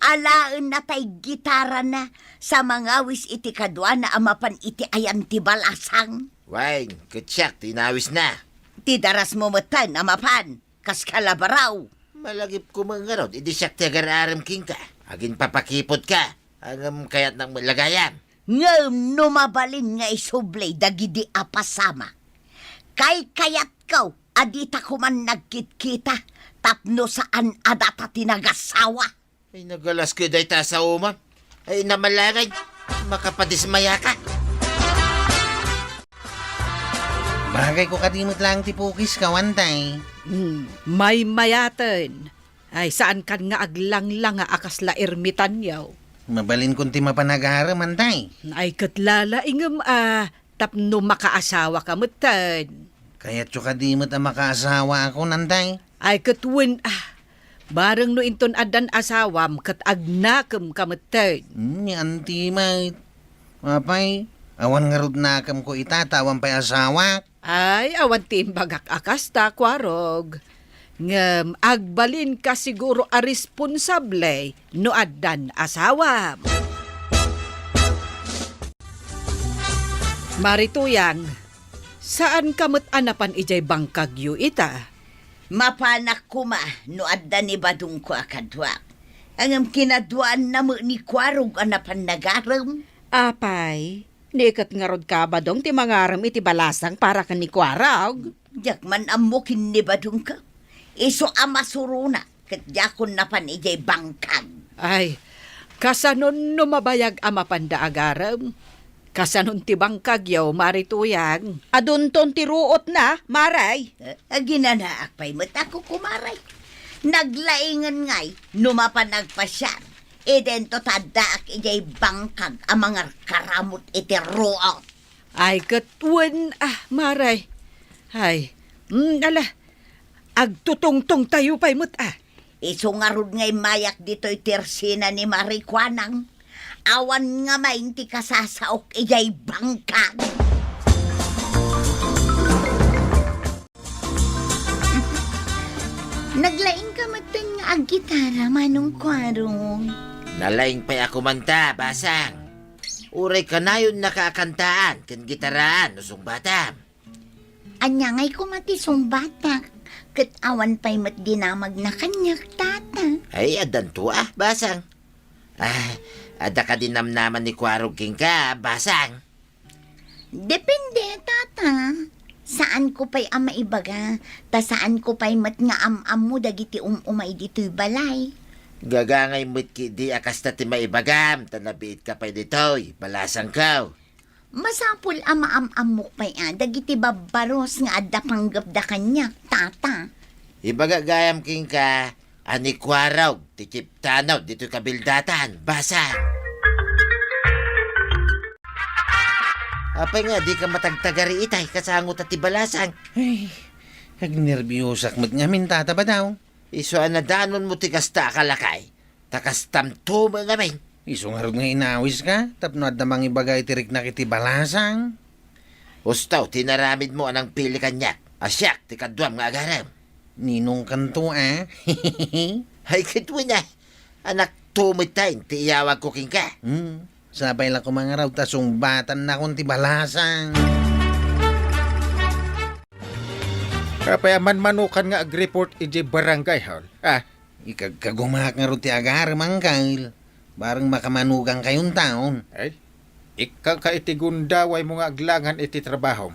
alaenna tay gitarana sa mangawis iti kaduana a mapan iti ayan ti balasang. Wen, ket siak ti inawisna. Ti darasmo metten a mapan, kaska la baro. Malagipko met ngarud idi siak ti agar-arem kenka. Aginpapakipudka, ngem kayatnak met la gayam. Ngem no mabalin nga isubli dagidi a pasamak, Kaykayatko a dita koman nagkitkita tapno saan a data ti nagasawa. Ay, nagalas ko dayta a saoman. Ay, namalagay. Makapadismayaka. Bagay ko kadi met laeng ti pukis ka, Wantay. Hmm, maymayaten. Ay, saan kan nga aglanglanga a kasla ermitanyo. Mabalin kon ti mapan agarem, Wantay. Ay, ket lalaingem a tapno makaasawaka metten. Kayatyo kadi met a makaasawaakon, Wantay? Ay, ket wen, ah, bareng no inton addan asawam, ket agnakemka metten. Hmm, ni Auntie met. Apay, awan ngarud nakemko ita, ta awan pay asawak. Ay, awan ti imbagak a kasta, Kuarog. Ngem agbalinka siguro a responsable no addan asawam. Mari Tuyang, saanka met a napan idiay bangkagyo ita? Mapanak koma no adda ni badongko a kaduak. Ngem kinaduaanna met ni Kuarog a napan nagarem. Apay, Ni ket ngarud ka, Badong, ti mangarem iti balasang para ken ni Kuarog? Diak man ammo ken ni Badong ka. Isu a masurona, ket diakon napan idiay bangkag. Ay, kasanon no mabayag a mapanda agarem? Kasanon ti bangkagyo, Mari Tuyang? Adunton ti ruotna, Maray. Eh, aginanaak pay met ako, Kumaray. Naglaingen ngay no mapan agpasiar. Idinto ta addaak idiay bangkag a mangarkaramut iti ruot. Ay, ket wen, ah, Maray. Ay, mm, ala, agtutungtong tayo pay met, ah. Isu ngarud nga immayak ditoy ti ersina ni Maray Kuanang. Awan nga main ti kasasaok idiay bangkag. Naglaing ka metten nga aggitara, Manong Kuarog. Nalaing pay ako manta, Basang. Uray kanayon naka a kantaan ken gitaraan no sungbatam. Ania ngay koma ti sungbatak? Ket awan pay met dinamagna kaniak, Tata. Ay, addanto a, Basang. Ah, adda kadi namnama ni Kuarog kenka, Basang? Depende, Tata. Saan ko pay a maibaga, ta saan ko pay met nga am-ammo dagiti um-umay ditoy balay. Gagangay met ketdi a kasta ti maibagam, ta nabiit ka pay ditoy, balasangko. Masapul a maam-ammok pay a dagiti babbaros nga adda panggepda kaniak, Tata. Ibaga gayam kenka, a ni Kuarog ti kiptanaw ditoy kabildatan, Basang. Apay nga, dika matagtagari itay, kasango ta ti balasang. Ay, agnerbiosak met ngamin, Tata Badong. Isu a nadanonmo ti kasta a kalakay, ta kastam to met ngamin. Isu ngarud nga inawiska, tapno adda mangibaga iti riknak iti balasang. Husto ti inaramidmo a nangpili kaniak, a siak ti kaduam nga agarem. Ninongkanto, a? Ay, ket wen a. Anakto met ti iyawagko kenka. Hmm. Sapay la koma ngarud ta sungbatannakon ti balasang. Apay a manmanokan nga agreport idiay barangay hall? Ah, ikagkagumaak ngarud ti agarem, Angkel. Bareng makamanogankayon taon. Ay, ikkanka iti gundawaymo nga aglangan iti trabahom.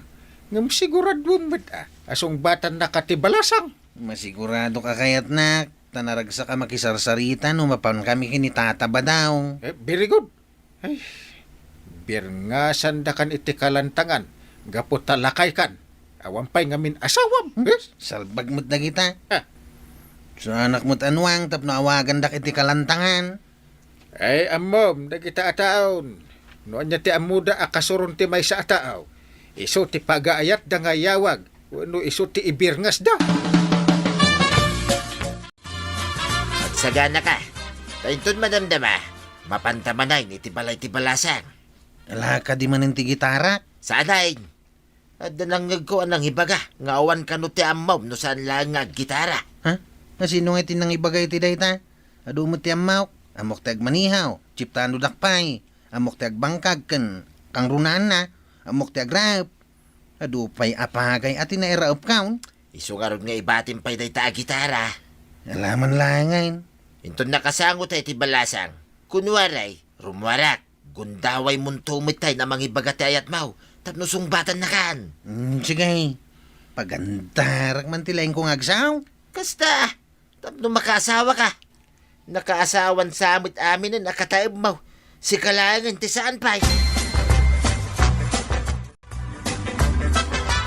Ngem siguraduem met a, a sungbatannaka ti balasang. Masigurado ka kayatnak, ta naragsak a makisarsarita no mapankami ken ni Tata Badong. Eh, very good. Ay, birngasandakan iti kalantangan, gapu ta lakaykan. Awan pay ngamin asawam. Hmm? Eh? Salbag met dagita. Ah. Saanak met a nuang tapno awagandak iti kalantangan. Ay, ammom, dagita a taon. No ania ti ammoda a kasuron ti maysa a tao, isu ti pagaayatda nga iyawag, wenno isu ti ibirngasda. Agsagana ka. Ta inton madamdama, mapanta manen iti balay ti balasang. Ala, kadi manen ti gitara? Saan, ay. Adda nangngegko a nangibaga nga awan kano ti ammom no saan laeng nga aggitara. Ha? Asino nga ti nangibaga iti dayta? Adu met ti ammok. Ammok ti agmanihaw, chiptanodak pay. Ammok ti agbangkag ken kangrunaanna. Ammok ti agraep. Adu pay a pagay a ti nairaepkon. Isu ngarud nga ibatim pay dayta a gitara. Alaman laengen. Inton nakasango ta iti balasang, kunuaray, rumuarak. Gundawaymonto met tay a mangibaga ti ayatmo tapno sungbatannakan. Mm, sige. Pagandarak man ti laingko nga agsao. Kasta, tapno makaasawaka. Nakaasawan sa met aminen a kataemmo. Sika laengen ti saan pay.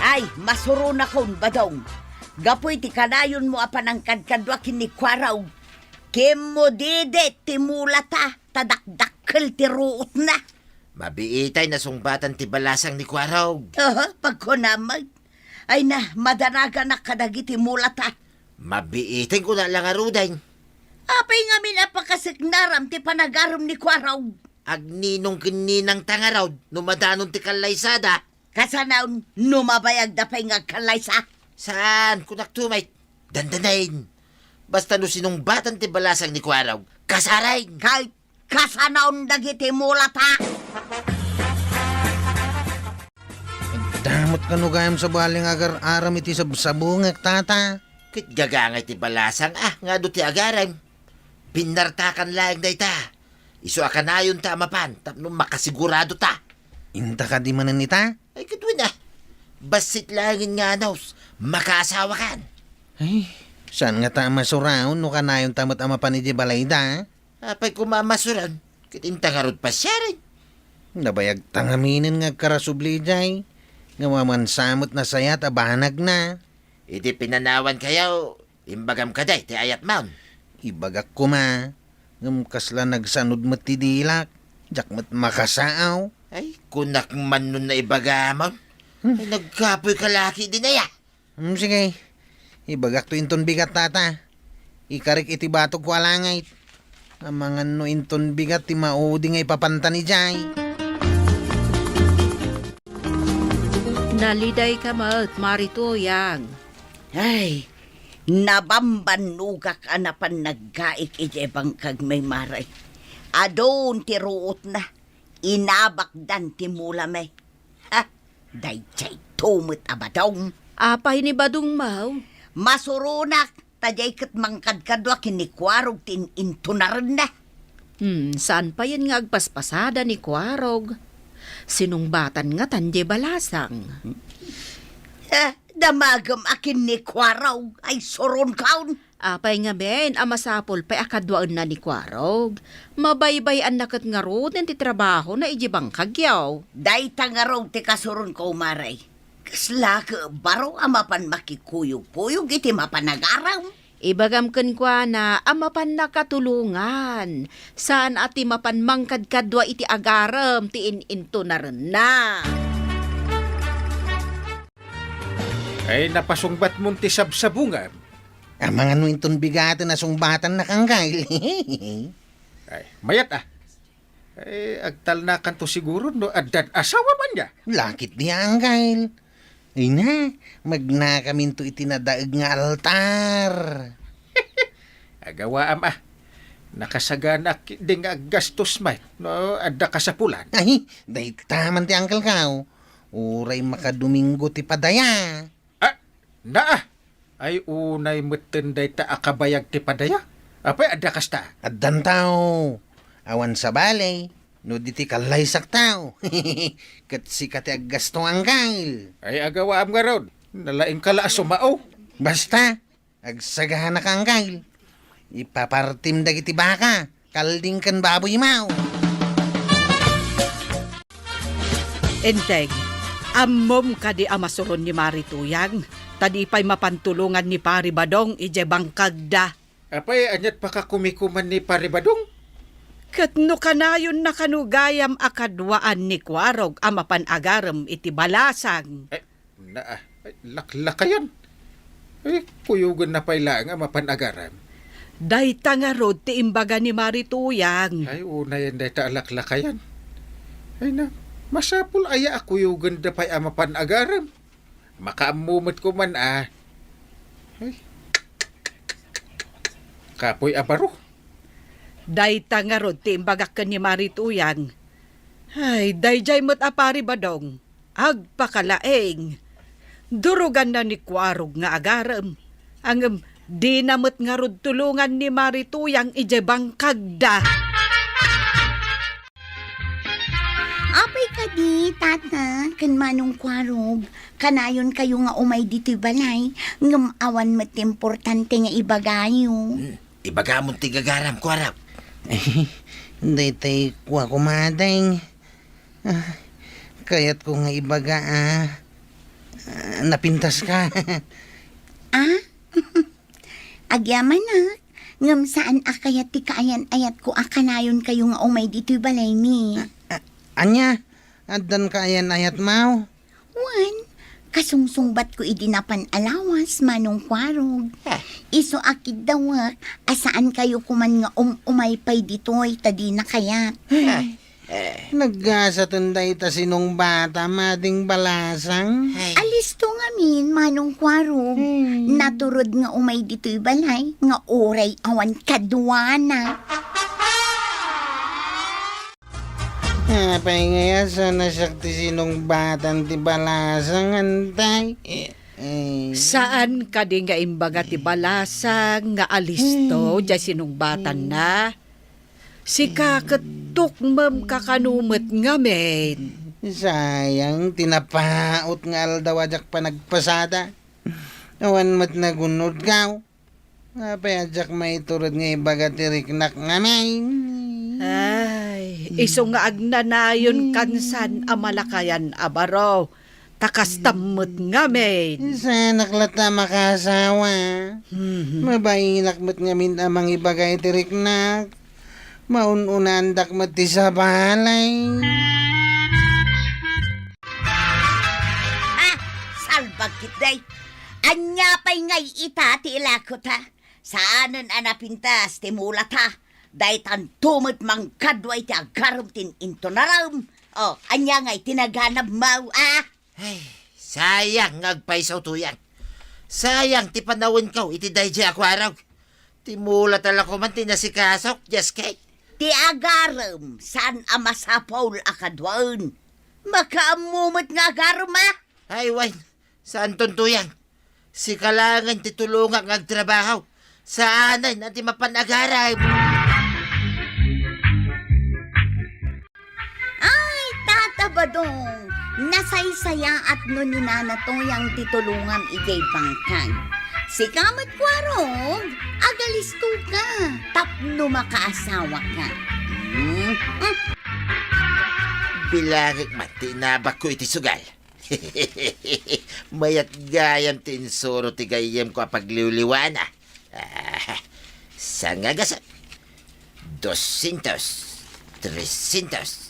Ay, masuronakon, Badong. Gapu iti kanayonmo a panangkadkadua ken ni Kuarog, kimmo didit ti mulata, ta dakdakkel ti ruotna. Mabiitay nasungbatan ti balasang ni Kuarog. Aha, pagkunam met. Ay na, madanaganak kadagiti mulata. Mabiiten ko na lang aruden. Apay ngamin a pakaseknaram ti panagarem ni Kuarog? Agninong ken ninang ta ngarud no madanon ti kallaysada. Kasanaon no mabayagda pay nga agkallaysa? Saan, kunak tumay. Dandanen. Basta no sinungbatan ti balasang ni Kuarog, kasaren. Kay kasanaon dagiti mulata. Damot kano gayam sa baling agar-aram iti sabsabungek, tata. Ket gagangay ti balasang, ah, nga adu ti agarem. Binnartakan laeng dayta. Isu a kanayonta a mapan tapno makasiguradota. Inta kadi manen ita? Ay, ket wen, ah. Bassit laengen nga anus, makaasawakan. Ay, saan ngata a masuraon no kanayonta met a mapan idiay balayda? Apay koma a masuron, ket inta ngarud pasiaren. Nabayagta ngaminen nga agkarasubli idiay, nga mamansa met nasayat a banagna. Idi pinanawankayo, imbagam kadi ti ayatmon. Ibagak koma, ngem kasla nagsanud met ti dilak, diak met makasaaw. Ay, kunak man no naibagamon. Hmm. Ay, nagkapoy ka laki din aya. Hmm, sige. Ibagakto inton bigat, tata. Ikarik iti batogko a langit. Amangan no inton bigat ti maudi nga ipapanta idiay. Nalidayka met, Mari Tuyang. Ay, nabambannogak a napan naggaik idiay bangkagmi, Mari. Adun ti ruotna. Inabakdan ti mulami. Ha? Daydiay to met a Badong. Apay ni Badong, maw? Masuronak, ta diay ket mangkadkadua ken ni Kuarog ti in-intunarenna. Hmm, saan payen nga agpaspasada ni Kuarog? Sinungbatan ngatan diay balasang. Eh, damagem a ken ni Kuarog ay suronkaon. Apay ngamin a masapul pay a kaduaenna ni Kuarog? Mabaybay-anna ket ngaruden ti trabahona idiay bangkagyo. Dayta ngarud ti kasuronko, Mari. Kasla ket baro a mapan makikuyogkuyog iti mapan agarem. Ibagam kenkuana a mapanna katulongan. Saan a ti mapan mangkadkadua iti agarem ti in-intunarenna. Ay, napasungbatmon ti sabsabungam. Amangan no inton bigaten a sungbatannak, Anggail. Ay, mayat, ah. Ay, agtalnakanto siguro no addan asawa man niya. Lakit di, Anggail. Ay na, magnakaminto iti nadaeg nga altar. Agawaam, ah. Nakasaganaak di nga aggastos met no adda kasapulan. Ay, dayta man ti angkelko. Uray makadomingo ti padaya. Ah, naa! Ay, unay metten dayta a kabayag ti padaya? Apay, adda kasta? Addanto. Awan sabali, no di ti kallaysakto. Ket sika ti aggasto, Anggail. Ay, agawaam ngarud. Nalaingka la a sumao. Basta, agsaganaak, Anggail. Ipapartim dagiti baka. Kalding ken baboy, maw. Enteg, ammom kadi a masuron ni Mari Tuyang, ta di pay mapan tulongan ni Pari Badong idiay bangkagda? Apay, aniat pakakumikuman ni Pari Badong? Ket no kanayonna kano gayam a kaduaan ni Kuarog a mapan agarem iti balasang. Eh, Na, ah, ay, laklakayan. Ay, kuyogenna pay laeng a mapan agarem. Dayta ngarud ti imbaga ni Mari Tuyang. Ay, unayen dayta a laklakayan. Ay na, masapul aya a kuyogenda pay a mapan agarem? Makaammo met koman, ah. Ay. Kapoy a baro. Dayta ngarud ti imbagak ken ni Mari Tuyang. Ay, daydiay met a Pari Badong. Agpakalaing. Duruganna ni Kuarog nga agarem. Ngem dina met ngarud tulongan ni Mari Tuyang idiay bangkagda. Apay ka Di, Tata, ken Manong Kuarog, kanayon kayo nga umay ditoy balay, ngem awan met ti importante nga ibagayo. Hmm, ibagamon ti gagaram, Kuarog. Daytoy kua, kumadeng. Ah, kayatko nga ibaga, ah, ah, napintaska. Ah? Agyamanak, ngem saan a kayat ti kaayan-ayatko a kanayon kayo nga umay ditoy balaymi. Ah, ah, ania? Addan kaayan-ayatmaw? Wen, kasungsungbatko idi napan a lawas, Manong Kuarog. Ah. Isu a kiddawek a saan kayo koman nga um-umay pay ditoy ta dina kayat. Ah. Eh. Naggasaten dayta sinungbatam, Ading Balasang. Ay. Alisto ngamin, Manong Kuarog. Hmm. Naturod nga umay ditoy balay, nga uray awan kaduana. Apay ngay a saan a siak ti sinungbatam ti Balasang, Antay? Eh. Eh. Saan kadi nga imbaga ti Balasang nga alisto, hmm, diay sinungbatanna? Sika ket tukmem kakano met ngamin. Sayang ti napaut nga aldaw a diak panagpasada. Awan met nagunodkaw. Apay a diak maiturod nga ibaga ti riknak ngamin? Ay, isu nga agnanayon kansan a malakayan a baro. Ta kastam met ngamin. Saanak latta a makaasawa. Mhm. Mabainak met ngamin a mangibaga iti riknak. Maun-unaandak met ti sabali. Ah, salbag ketdi. Ania pay ngay ita ti ilakota? Saanen a napintas ti mulata. Daytanto met mangkadua iti agarem ti intunarem. O, ania ngay ti naganabmo, a? Ay, sayang nga agpayso, Tuyang. Sayang ti panawenko iti daydiay a kuarog. Ti mulata la koman ti nasikasok, just kay. Ti agarem, saan a masapul a kaduaen. Makaammo met nga agarem, a? Ay, wen, saanton, Tuyang. Sika laengen ti tulongak nga agtrabaho. Saanen a ti mapan agarem. Ay, Tata Badong, nasaysayaat no ni Nana Tuyang ti tulongam idiay bangkag. Sika met, Kuarog, agalistoka tapno makaasawaka. Hmm? Bilangek man ti inabakko iti sugal. Mayat gayam ti insuro ti gayyemko a pagliwliwana. Ah, sangagasan. Doscientos. Trescientos.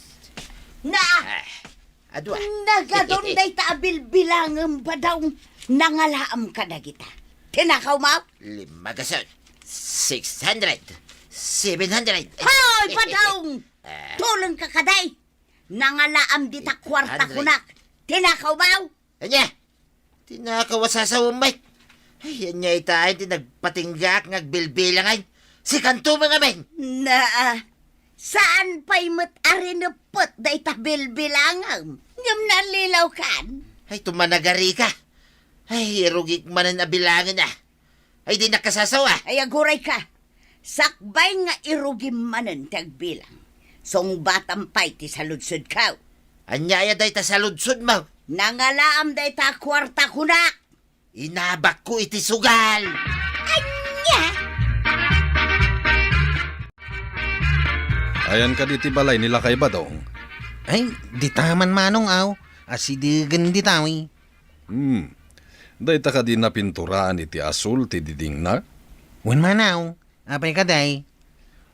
Na! Ah, adua. Nagadun dayta a bilbilangem, Badong. Nangalaam kadagita. Tinakawmo? Limagasan. Six hundred. Seven hundred. Hoy, Badong! Ah. Tulongka kadi. Nangalaam dita kuarta kunak. Tinakawmo? Ania? Tinakaw a sasawem met. Ay, ania itaen ti nagpatinggak nga agbilbilangan? Sikanto met ngamin. Naa, saan pay met a rineppet dayta bilbilangem? Ngem nallilaw kan? Ay, tumanagarika. Ay, irugik manen a bilangen, a. Ay, di nakasasawa. Ay, agurayka. Sakbay nga irugim manen ti agbilang. Sungbatam pay ti saludsodko. Ania aya dayta saludsodmo? Nangalaam dayta a kuarta kunak. Inabakko iti sugal. Ania? Ayan kadi ti balay ni Lakay Badong? Ay, dita man, Manong, aw. Asidegen dita, wi. Hmm. Dayta kadi napinturaan iti asul ti didingna? Wen, Manong. Apay kadi?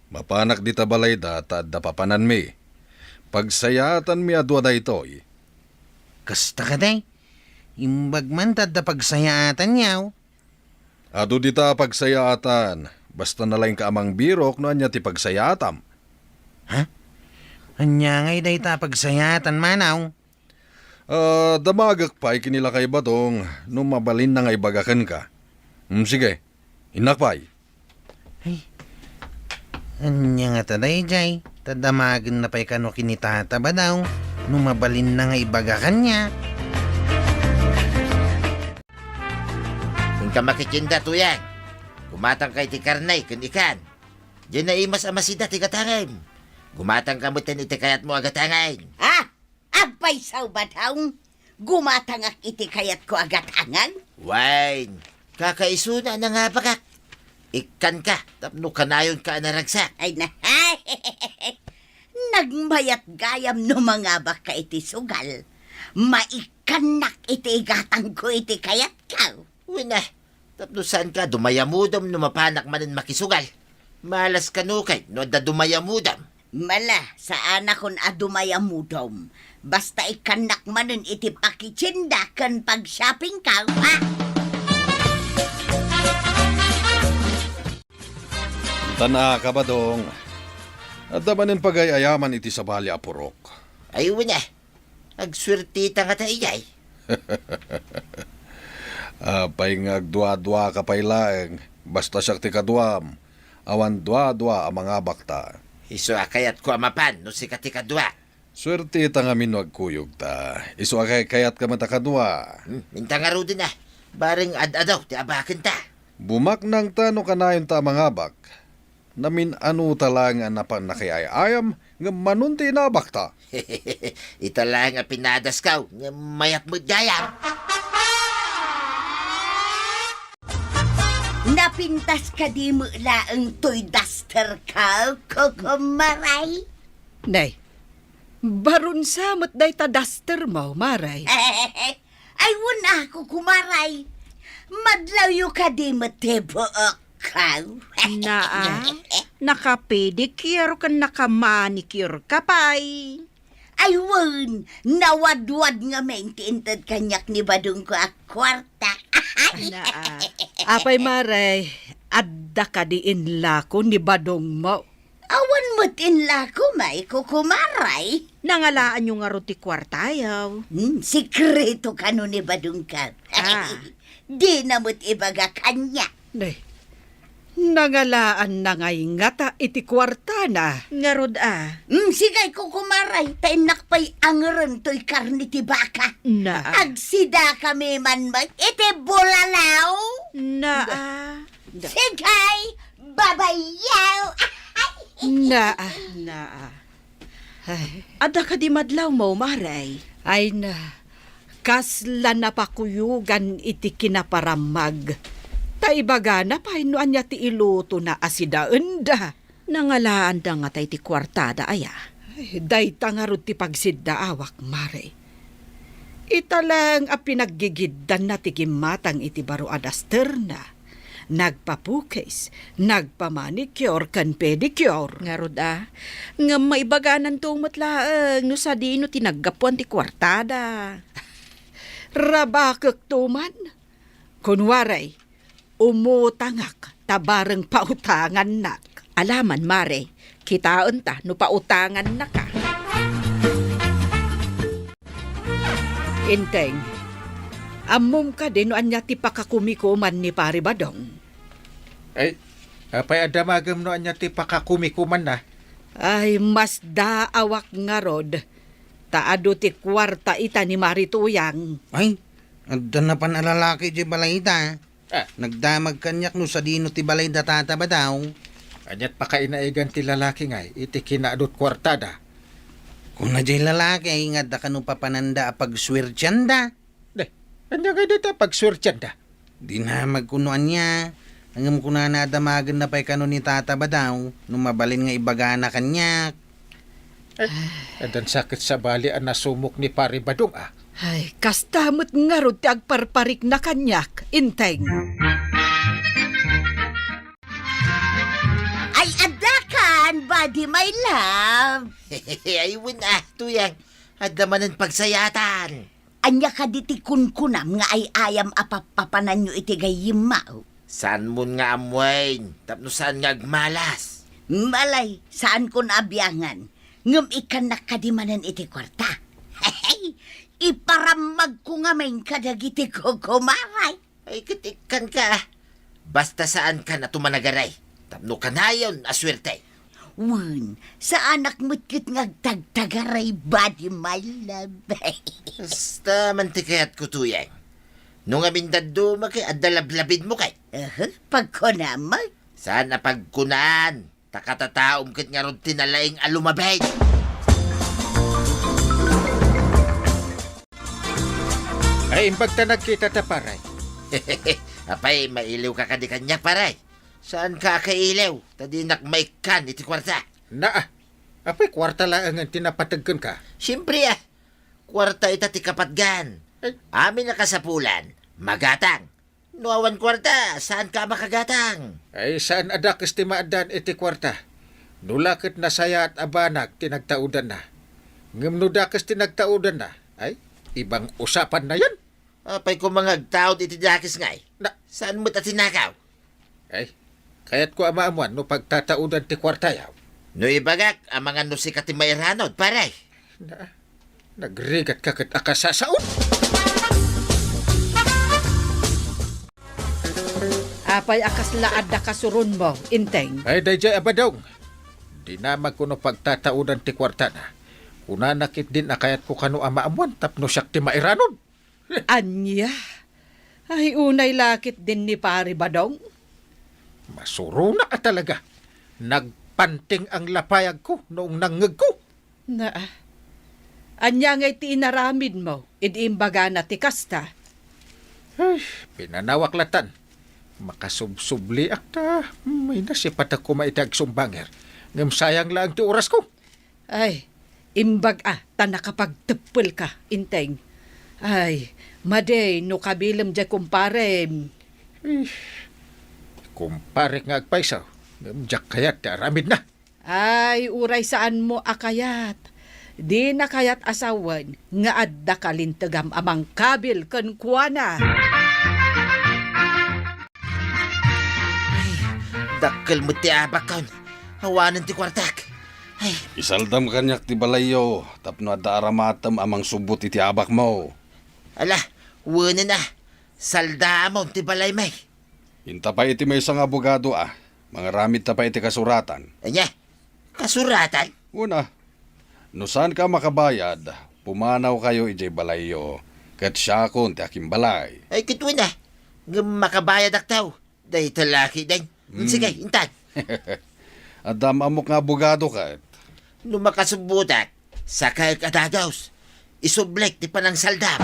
Mapanak dita balayda ta adda papananmi. Pagsayaatanmi a dua daytoy. Kasta kadi? Imbag man ta adda pagsayaatanyo. Adu dita a pagsayaatan, basta nalaingka a mangbirok no ania ti pagsayaatam. Ha? Ania ngay dayta a pagsayaatan, Manong? Ah, damagek pay ken ni Lakay Badong no mabalinna nga ibaga kenka. Hmm, sige, innak pay. Ay, ania ngata daydiay? Ta damagenna pay kano ken ni Tata Badong no mabalinna nga ibaga kaniak. Inka makitienda, Tuyang. Gumatangka iti karne ken ikan. Diay naimas a masida ti gatangem. Gumatangka metten iti kayatmo a gatangem. Ah! A Agpaysaw, Badong. Gumatangak iti kayatko a gatangan. Wen, kakaisuna a nangabakak. Ikkanka tapno kanayonka a naragsak. Ay na. Nagmayat gayam no mangabakka iti sugal. Maikkannak iti igatangko iti kayatko. Wen a, tapno saanka a dumayamudom no mapanak manen makisugal. Malas kano kay no adda dumayamudom. Mala, saanakon a dumayamudom. Basta ikkannak manen iti pakitienda ken pag-shoppingko, ha? Tana ka, Badong. Adda manen pagay-ayaman iti sabali a purok. Ay, wen a. Agsuerteta ngata idiay. Apay nga agdua-duaka pay laeng, basta siak ti kaduam, awan dua-dua a mangabakta. Isu a kayatko a mapan no sika ti kadua. Suerteta ngamin no agkuyogta. Isu a kay-, kayatka met a kadua. Hmm, inta ngaruden a. Bareng ad-adaw ti abakenta. Bumaknangta no kanayonta a mangabak. Namin-anota laeng a napan nakay-ay-ayam, ngem manon ti inabakta? Ita laeng a pinadasko, ngem mayat met gayam. Napintas kadi met laeng toy dusterko, Kukumaray? Nay, barunsa met dayta dustermo, Maray. Ay, wen a, Kukumaray. Madlawyo kadi met ti buokko. Naa, naka-pedicure ken naka-manicure ka pay. Ay, wen, nawadwad ngamin ti inted kaniak ni Badongko a kuarta. Naa. Apay, Maray, adda kadi inlako ni Badongmo? Awan met inlako, Kukumaray. Nangalaanyo ngarud ti kuartayo? Hmm, sekreto kano ni Badongko. Ah. Dina met ibaga kaniak. Nay, nangalaanna ngay ngata iti kuartana. Ngarud a. Hmm, sige, Kukumaray, ta innak pay angeren toy karne ti baka. Na. Agsidakami man met iti bulalaw. Na. Na. Sige, babayaw. Naa. Naa. Ay. Adda kadi madlawmo, Maray? Ay na, kasla napakuyogan iti kinaparammag. Ta ibagana pay no ania ti ilutona a sidaenda. Nangalaanda ngata iti kuartada aya? Ay, dayta ngarud ti pagsiddaawak, Maray. Ita laeng a pinaggigiddanna ti gimmatang iti baro a dasterna. Nagpapukis, nagpamanicure ken pedicure. Ngarud a, ngem maibagananto met laeng no sadino ti naggapuan ti kuartada. Rabakekto man. Kunwaray, umutangak ta bareng pautangannak. Alaman, Mare, kitaenta no pautangannaka. Inteng, ammom kadi no ania ti pakakumikuman ni Pari Badong? Ay, apay a damagem no ania ti pakakumikumanna? Ay, masdaawak ngarud, ta adu ti kuarta ita ni Mari Tuyang. Ay, adda napan a lalaki idiay balayda. Ah. Nagdamag kaniak no sadino ti balay da Tata Badaw. Ania't pakainaigan ti lalaki ngay iti kinaadut kuartada? Kuna jay lalaki nga adda kano papananda a pagsuertianda. Deh, ania ngay dayta a pagsuertianda? Dinamag kuno ania, ngem kunana a damagenna pay kano ni Tata Badaw no mabalin nga ibagana kaniak. Eh, addan sa ket sabali a nasumok ni Pari Badong, a. Ay, kasta met ngarud ti agparparikna kaniak, Inteng. Ay, adda kan, buddy, my love. Ay, wen, a, Tuyang. Adda manen pagsayatan. Ania kadi ti kunkunam nga ay-ayam a pappapananyo iti gayyemmo? Saanmon nga ammoen, tapno saan nga agmalas. Malay, saankon a biangan, ngem ikkannak kadi manen iti kuarta. Iparammagko ngamin kadagiti kukumaray. Ay, ket ikkanka. Basta saankan a tumanagaray, tapno kanayon a suerte. Wen, saanak met ket nga agtagtagaray, buddy, my love. Basta man ti kayatko, Tuyang. No ngamin dadduma kay adda lablabidmo kay. Aha, pagkunam. Saan a pagkunaan? Ta katataom ket ngarud ti nalaing a lumabid. Imbag ta nagkitata, pare. Apay, mailiwka kadi kaniak, pare? Saanka a kailiw, ta dinak maikkan iti kuarta. Naa, apay kuarta laengen ti napateg kenka? Siempre, a. Kuarta ita ti kapatgan. Ay. Amin a kasapulan, magatang. No awan kuarta, saanka a makagatang. Ay, saan a dakes ti maaddaan iti kuarta. No la ket nasayaat a banag ti nagtaudanna. Ngem no dakes ti nagtaudanna, ay, ibang usapanna yan. Apay koma nga agtaud iti dakes ngay? Na- Saan met a tinakaw? Ay, kayatko a maamuan no pagtataudan ti kuartayo. No ibagak, amangan no sika ti mairanod, pare. Na, nagrigatka ket a kasasaon. Apay a kasla adda kasuronmo, Inteng? Ay, daydiay a Badong. Dinamagko no pagtataudan ti kuartana. Kunana ketdin a kayatko kano a maamuan tapno siak ti mairanod. Ania? Ay, unay la ketdin ni Pare Badong? Masuronak a talaga. Nagpanting ang lapayagko no nangngegko. Naa. Ania ngay ti inaramidmo idi imbagana ti kasta? Ay, pinanawak latan. Makasubsubliak ta, hmm, ay nasipatak koma iti agsumbanger. Ngem sayang laeng ti orasko. Ay, imbag a ta nakapagteppelka, Inteng. Ay, madi no kabilem diay kumparem. Eh, kumparek nga agpayso, ngem diak kayat ti aramidna. Ay, uray saanmo a kayat. Dina kayat a sawen nga adda kalintegam a mangkabil kenkuana. Ay, dakkel met ti abakkon. Awanen ti kuartak. Ay. Isaldam kaniak ti balayyo tapno adda aramatem a mangsubbot iti abakmo. Ala, wenen a. Saldaamon ti balaymi. Inta pay iti maysa nga abogado a mangaramidta pay iti kasuratan. Ania? Kasuratan? Una, no saanka a makabayad, pumanawkayo idiay balayyo, ket siakon ti akimbalay. Ay, ket wen a. Ngem makabayadakto. Dayta lakiden. Hmm. Sige, intan. Adda am-ammok nga abogado ket. No makasubbotak, sakaek a dagus. Isublik ti panangsaldam.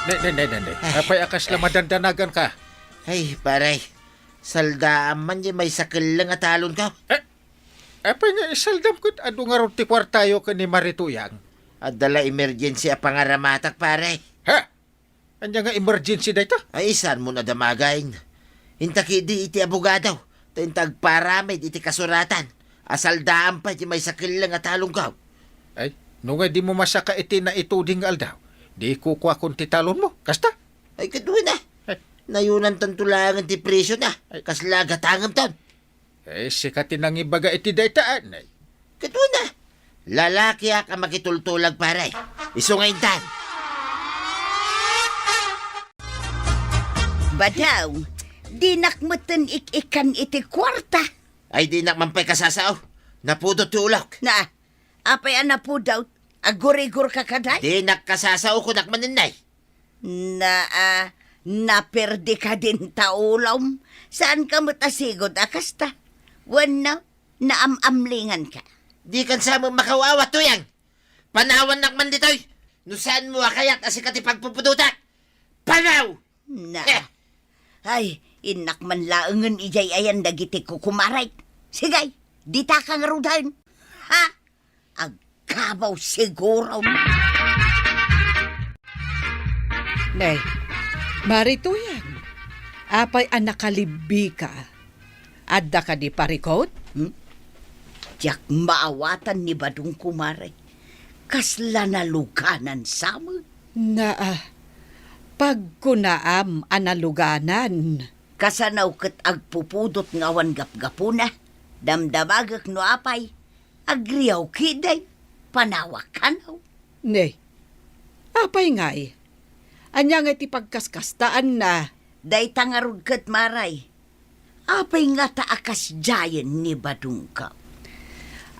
Ne, ne, ne, ne, ne. Ay. Apay a kasla madandanaganka? Ay, pare. Saldaam man diay maysa kelleng a talonko. Eh, apay nga isaldam ket adu ngarud ti kuartayo ken ni Marituyang? Adda la emergency a pangaramatak, pare. Ha? Ania nga emergency dayta? Ay, saanmon a damagen. Inta ketdi iti abogado, ta inta agparamid iti kasuratan a saldaam pay ti maysa kelleng a talonko. Ay, no nga dimo masaka iti naituding nga aldaw, di kukuakon ti talonmo. Kasta? Ay, ket wen a. Ay. Nayunantanto laengen ti presyo na. Ay. Kasla gatangemton. Eh, sika ti nangibaga iti dayta, anay. Ket wen a. Lalakiak a makitultulag, pare. Isu nga intan. Badaw, dinak metten ik-ikkan iti kuarta. Ay, dinak man pay kasasao. Napudot ti ulok. Na, apay a napudot? Agurigorka kadi? Dinak kasasao, kunak manen, nay. Naa, naperdika din ta ulom. Saanka met a sigud a kasta? Wenno, naam-amlinganka? Dikan sa met makaw-awat, Tuyang. Panawannak man ditoy. No saanmo a kayat a sika ti pagpupudotak. Panaw! Na. Eh. Ay, innak man laengen idiay ayan dagiti kukumarek. Sige, ditaka ngaruden. Ha? Agkabaw siguro. Ne, Marituyang, apay a nakalibbika? Adda kadi parikut? Hmm? Diak maawatan ni Badong, kumare. Kasla naluganan sa met. Naa, pagkunaam a naluganan. Kasano ket agpupudot nga awan gapgapuna? Damdamagek no apay. Agriaw ketdi. Panawak kano. Ne, apay ngay? Ania ngay ti pagkaskastaanna? Dayta ngarud ket, maray. Apay ngata a kasdiayen ni Badongko?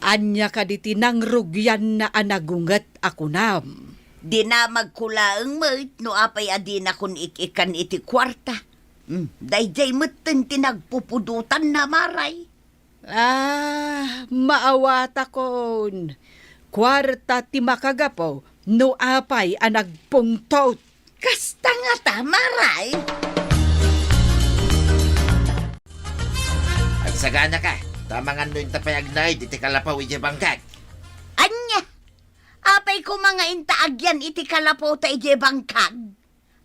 Ania kadi ti nangrugianna a nagunget a kunam? Dinamagko laeng met no apay a dinakon ik-ikkan iti kuarta. Hmm, daydiay metten ti nagpupudotanna, maray. Ah, maawatakon. Kuarta ti makagapu no apay a nagpungtot. Kasta ngata, Maray? Agsaganaka, ta amangan no inta pay agnaed iti kalapaw idiay bangkag. Ania? Apay koma nga inta agyan iti kalapawta idiay bangkag?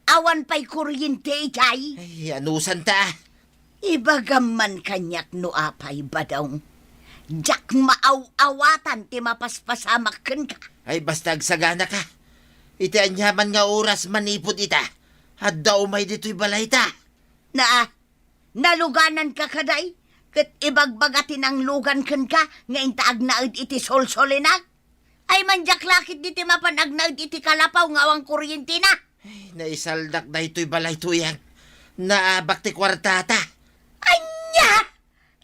Awan pay kuryente idiay? Ay, anusanta? Ibagam man kaniak no apay, Badong. Diak maaw-awatan ti mapaspasamak kenka. Ay, basta agsaganaka. Iti aniaman nga oras manipud ita, adda umay ditoy balayta. Naa, nalugananka kadi? Ket ibagbaga ti nanglugan kenka nga inta agnaed iti solsolina? Ay, man diak la ketdi ti mapan agnaed iti kalapaw nga awan kuryentena. Ay, naisaldak daytoy balay, Tuyang. Naabak ti kuartata. Ania?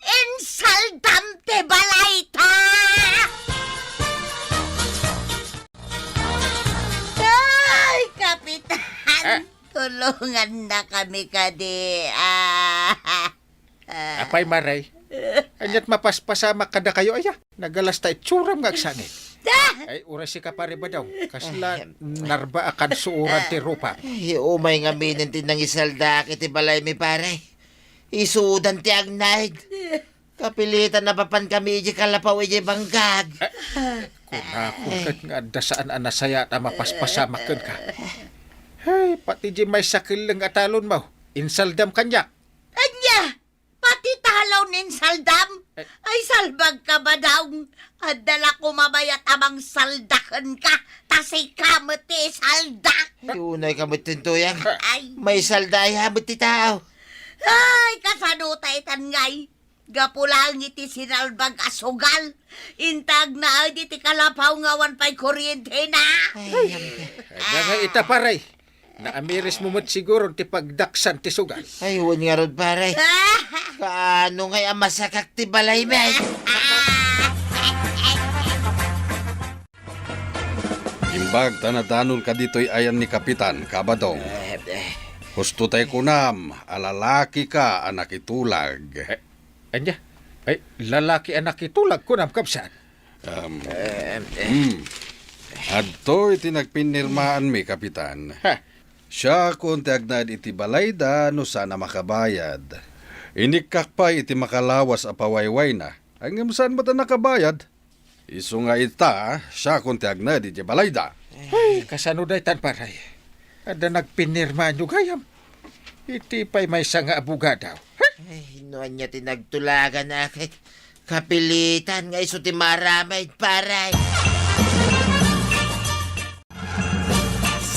Insaldam ti balayta? Ay, Kapitan! Ah. Tulongannakami kadi. Ah. Apay, Maray? Ania't mapaspasamak kadakayo, aya? Nagalas ta itsuram nga agsangit. Ah! Ay, uray sika, Pare Badong. Kasla narba a kansuoran ti rupa. Ay, umay ngaminen ti nangisaldak iti balaymi, pare. Isudan ti agnaed. Kapilitan a mapankami idiay kalapaw idiay bangkag. Ah, kunakon ket nga adda saan a nasayaat a mapaspasamak kenka. Ay, pati di maysa kelleng a talonmo, insaldam kaniak. Ania? Pati talon insaldam? Eh. Ay, salbagka, Badong. Adda la koma bayat a mangsalda kenka, ta sika met ti isaldak. Ay, unayka met, Tuyang. Ay. Maisalda aya met ti tao. Ay, kasano ta itan ngay? Gapu laeng iti sinalbag a sugal, inta agnaed iti kalapaw nga awan pay kuryentena. Ay, amte. Adda nga ita, pare. Naamirismo met siguro ti pagdaksan ti sugal. Ay, wen ngarud, pare. Kaano ngay a masakak ti balaymi? Imbag ta nadanonka ditoy ayan ni Kapitan, Kabadong. Eh, eh. Husto tay kunam a lalakika a nakitulag. Eh, ania? Ay, lalaki a nakitulag kunam, kabsat? Um, Eh, eh. Hmm. Adtoy ti nagpinirmaanmi, Kapitan. Ha? Siakon ti agnaed iti balayda no saan a makabayad. Inikkak pay iti makalawas a pawaywayna. Ay, ngem saan met a nakabayad? Isu nga ita, siakon ti agnaed idiay balayda. Ay, kasano daytan, pare? Adda nagpinirmaanyo gayam. Iti pay maysa nga abogado. Ay, no ania ti nagtulaganak? Kapilitan nga isu ti maaramid, pare.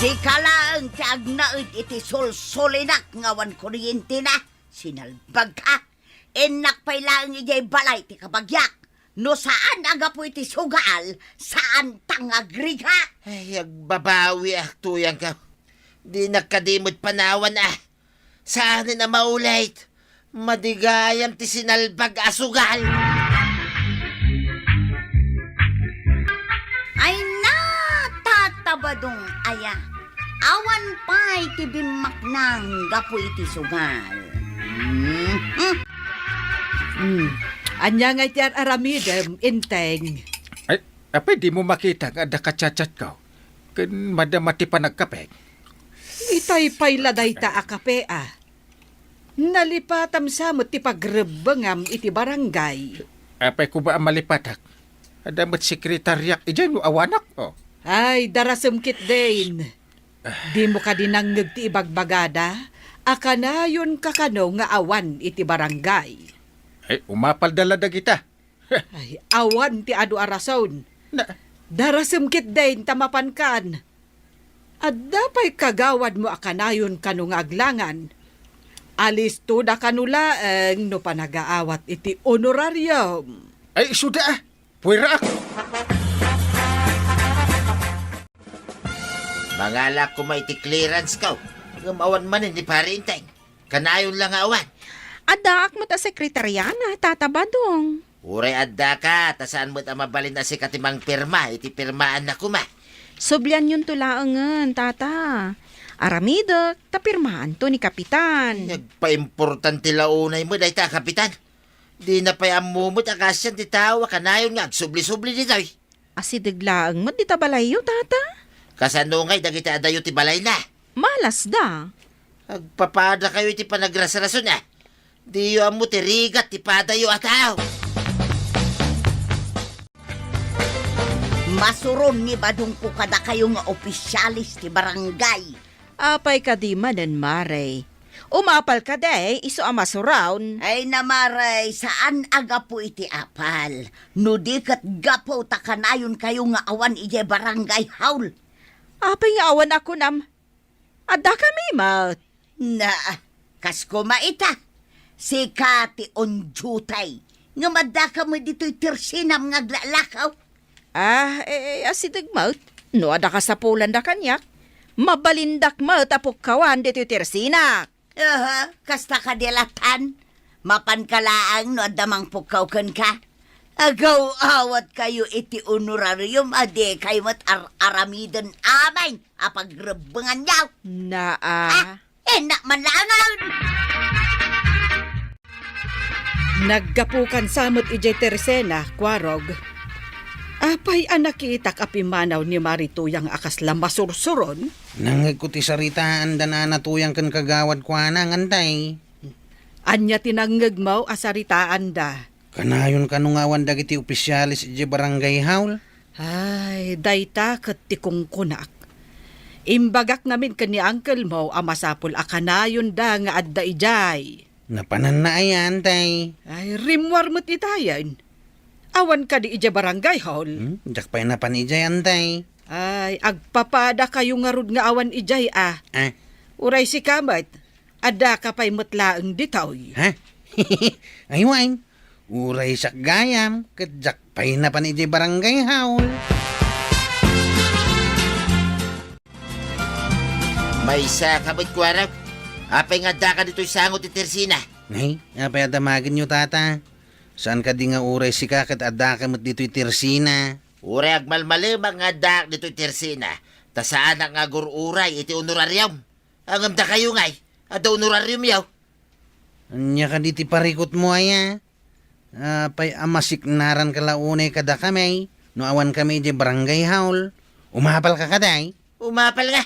Sika laeng ti agnaed iti sulsulinak nga awan kuryentena. Sinalbagka. Innak pay laeng idiay balay ti kabagiak. No saan a gapu iti sugal, saanta nga agrigat. Ay, agbabawiak, Tuyangko. Dinak kadi met panawan a. Saanen a maulit. Madi gayam ti sinalbag a sugal. Ay, natatabadong aya. Awan pay ti bimmaknang gapu iti sugal. Mhm. Hmm. Ania ngay ti ar-aramidem, Enteng? Ay, apay dimo makita nga adda ka-chat-chatko? Ken madama ti panagkapek? Itay pay la dayta a kape, a. Nalipatam sa met ti pagrebbengam iti barangay. Apay koma a malipatak? Adda met sekretariak idiay no awanak, oh. Ay, darasem ketdin. Dimo kadi nangngeg ti ibagbagada a kanayonka kano nga awan iti barangay? Ay, umapalda la dagita. Ay, awan ti adu a rason. Na- Darasem ketdin ta mapankan. Adda pay kagawadmo a kanayon kano nga aglangan. Alistoda kano laeng no panagaawat iti honorarium. Ay, isuda, ah. Puweraak. Mangalaak koma iti clearance ko. Ngem awan manen ni Pare Enteng. Kanayon la nga awan. Addaak met a sekretariana, Tata Badong. Uray addaka, ta saan met a mabalin a sika ti mangpirma iti pirmaanna koma. Sublianyonto laengen, Tata. Aramidek ta pirmaanto ni Kapitan. Nagpaimportante la unay met dayta, Kapitan. Dina pay ammo met a kaasian ti tao a kanayon nga agsubli-subli ditoy. Asideg laeng met dita balayyo, tata. Kasano ngay dagiti adayo ti balayna? Malasda. Agpapadakayo iti panagrasrason, a. Diyo ammo ti rigat ti padayo a tao. Masuron ni Badongko kadakayo nga opisyales ti barangay. Apay kadi manen, Mare? Umapal kadi, isu a masuron? Ay na, Mare, saan a gapu iti apal. No di ket gapu ta kanayonkayo nga awan idiay barangay hall. Apay nga awan a kunam? Adda kami met. Na, kas koma ita. Sika ti on duty. Ngem adda ka met ditoy tersinam nga aglalakaw. Ah, eh, asideg met. No adda kasapulanda kaniak, mabalindak met a pukkawan ditoy tersinak. Aha, kasta kadi latan. Mapanka laeng no adda mangpukkaw kenka. Agaw-awatkayo iti honorarium a dikay met ar-aramiden amin a pagrebbenganyo. Naa. Ah, innak man laengen. Naggapukan sa met idiay tersena, Kuarog. Apay a nakitak a pimmanaw ni Mari Tuyang a kasla masursuron? Nangngegko ti saritaan da Nana Tuyang ken kagawad kuana, Antay. Ania ti nangngegmo a saritaanda? Kanayon kano nga awan dagiti opisyales idiay barangay hall? Ay, dayta ket ti kunkunak. Imbagak ngamin ken ni uncle mo a masapul a kanayonda nga adda idiay. Napananna aya, Antay? Ay, rimmuar met itayen. Awan kadi idiay barangay hall? Hmm? Diak pay napan idiay, Antay. Ay, agpapadakayo ngarud nga awan idiay, a. Ah. Uray sika met, adda ka pay met laeng ditoy. Ha? Ay, wen. Uray siak gayam, ket diak pay napan idiay barangay hall. Maysa ka met, Kuarog. Apay nga adda ka ditoy sango ti tersina? Nay, apay a damagenyo, tata? Saan kadi nga uray sika ket adda ka met ditoy tersina? Uray agmalmalemak nga addaak ditoy tersina, ta saanak nga agur-uray iti honorarium. Ngem dakayo ngay, adda honorariumyo. Ania kadi ti parikutmo aya? Apay a masiknaranka la unay kadakami no awankami idiay barangay hall? Umapalka kadi? Umapal nga.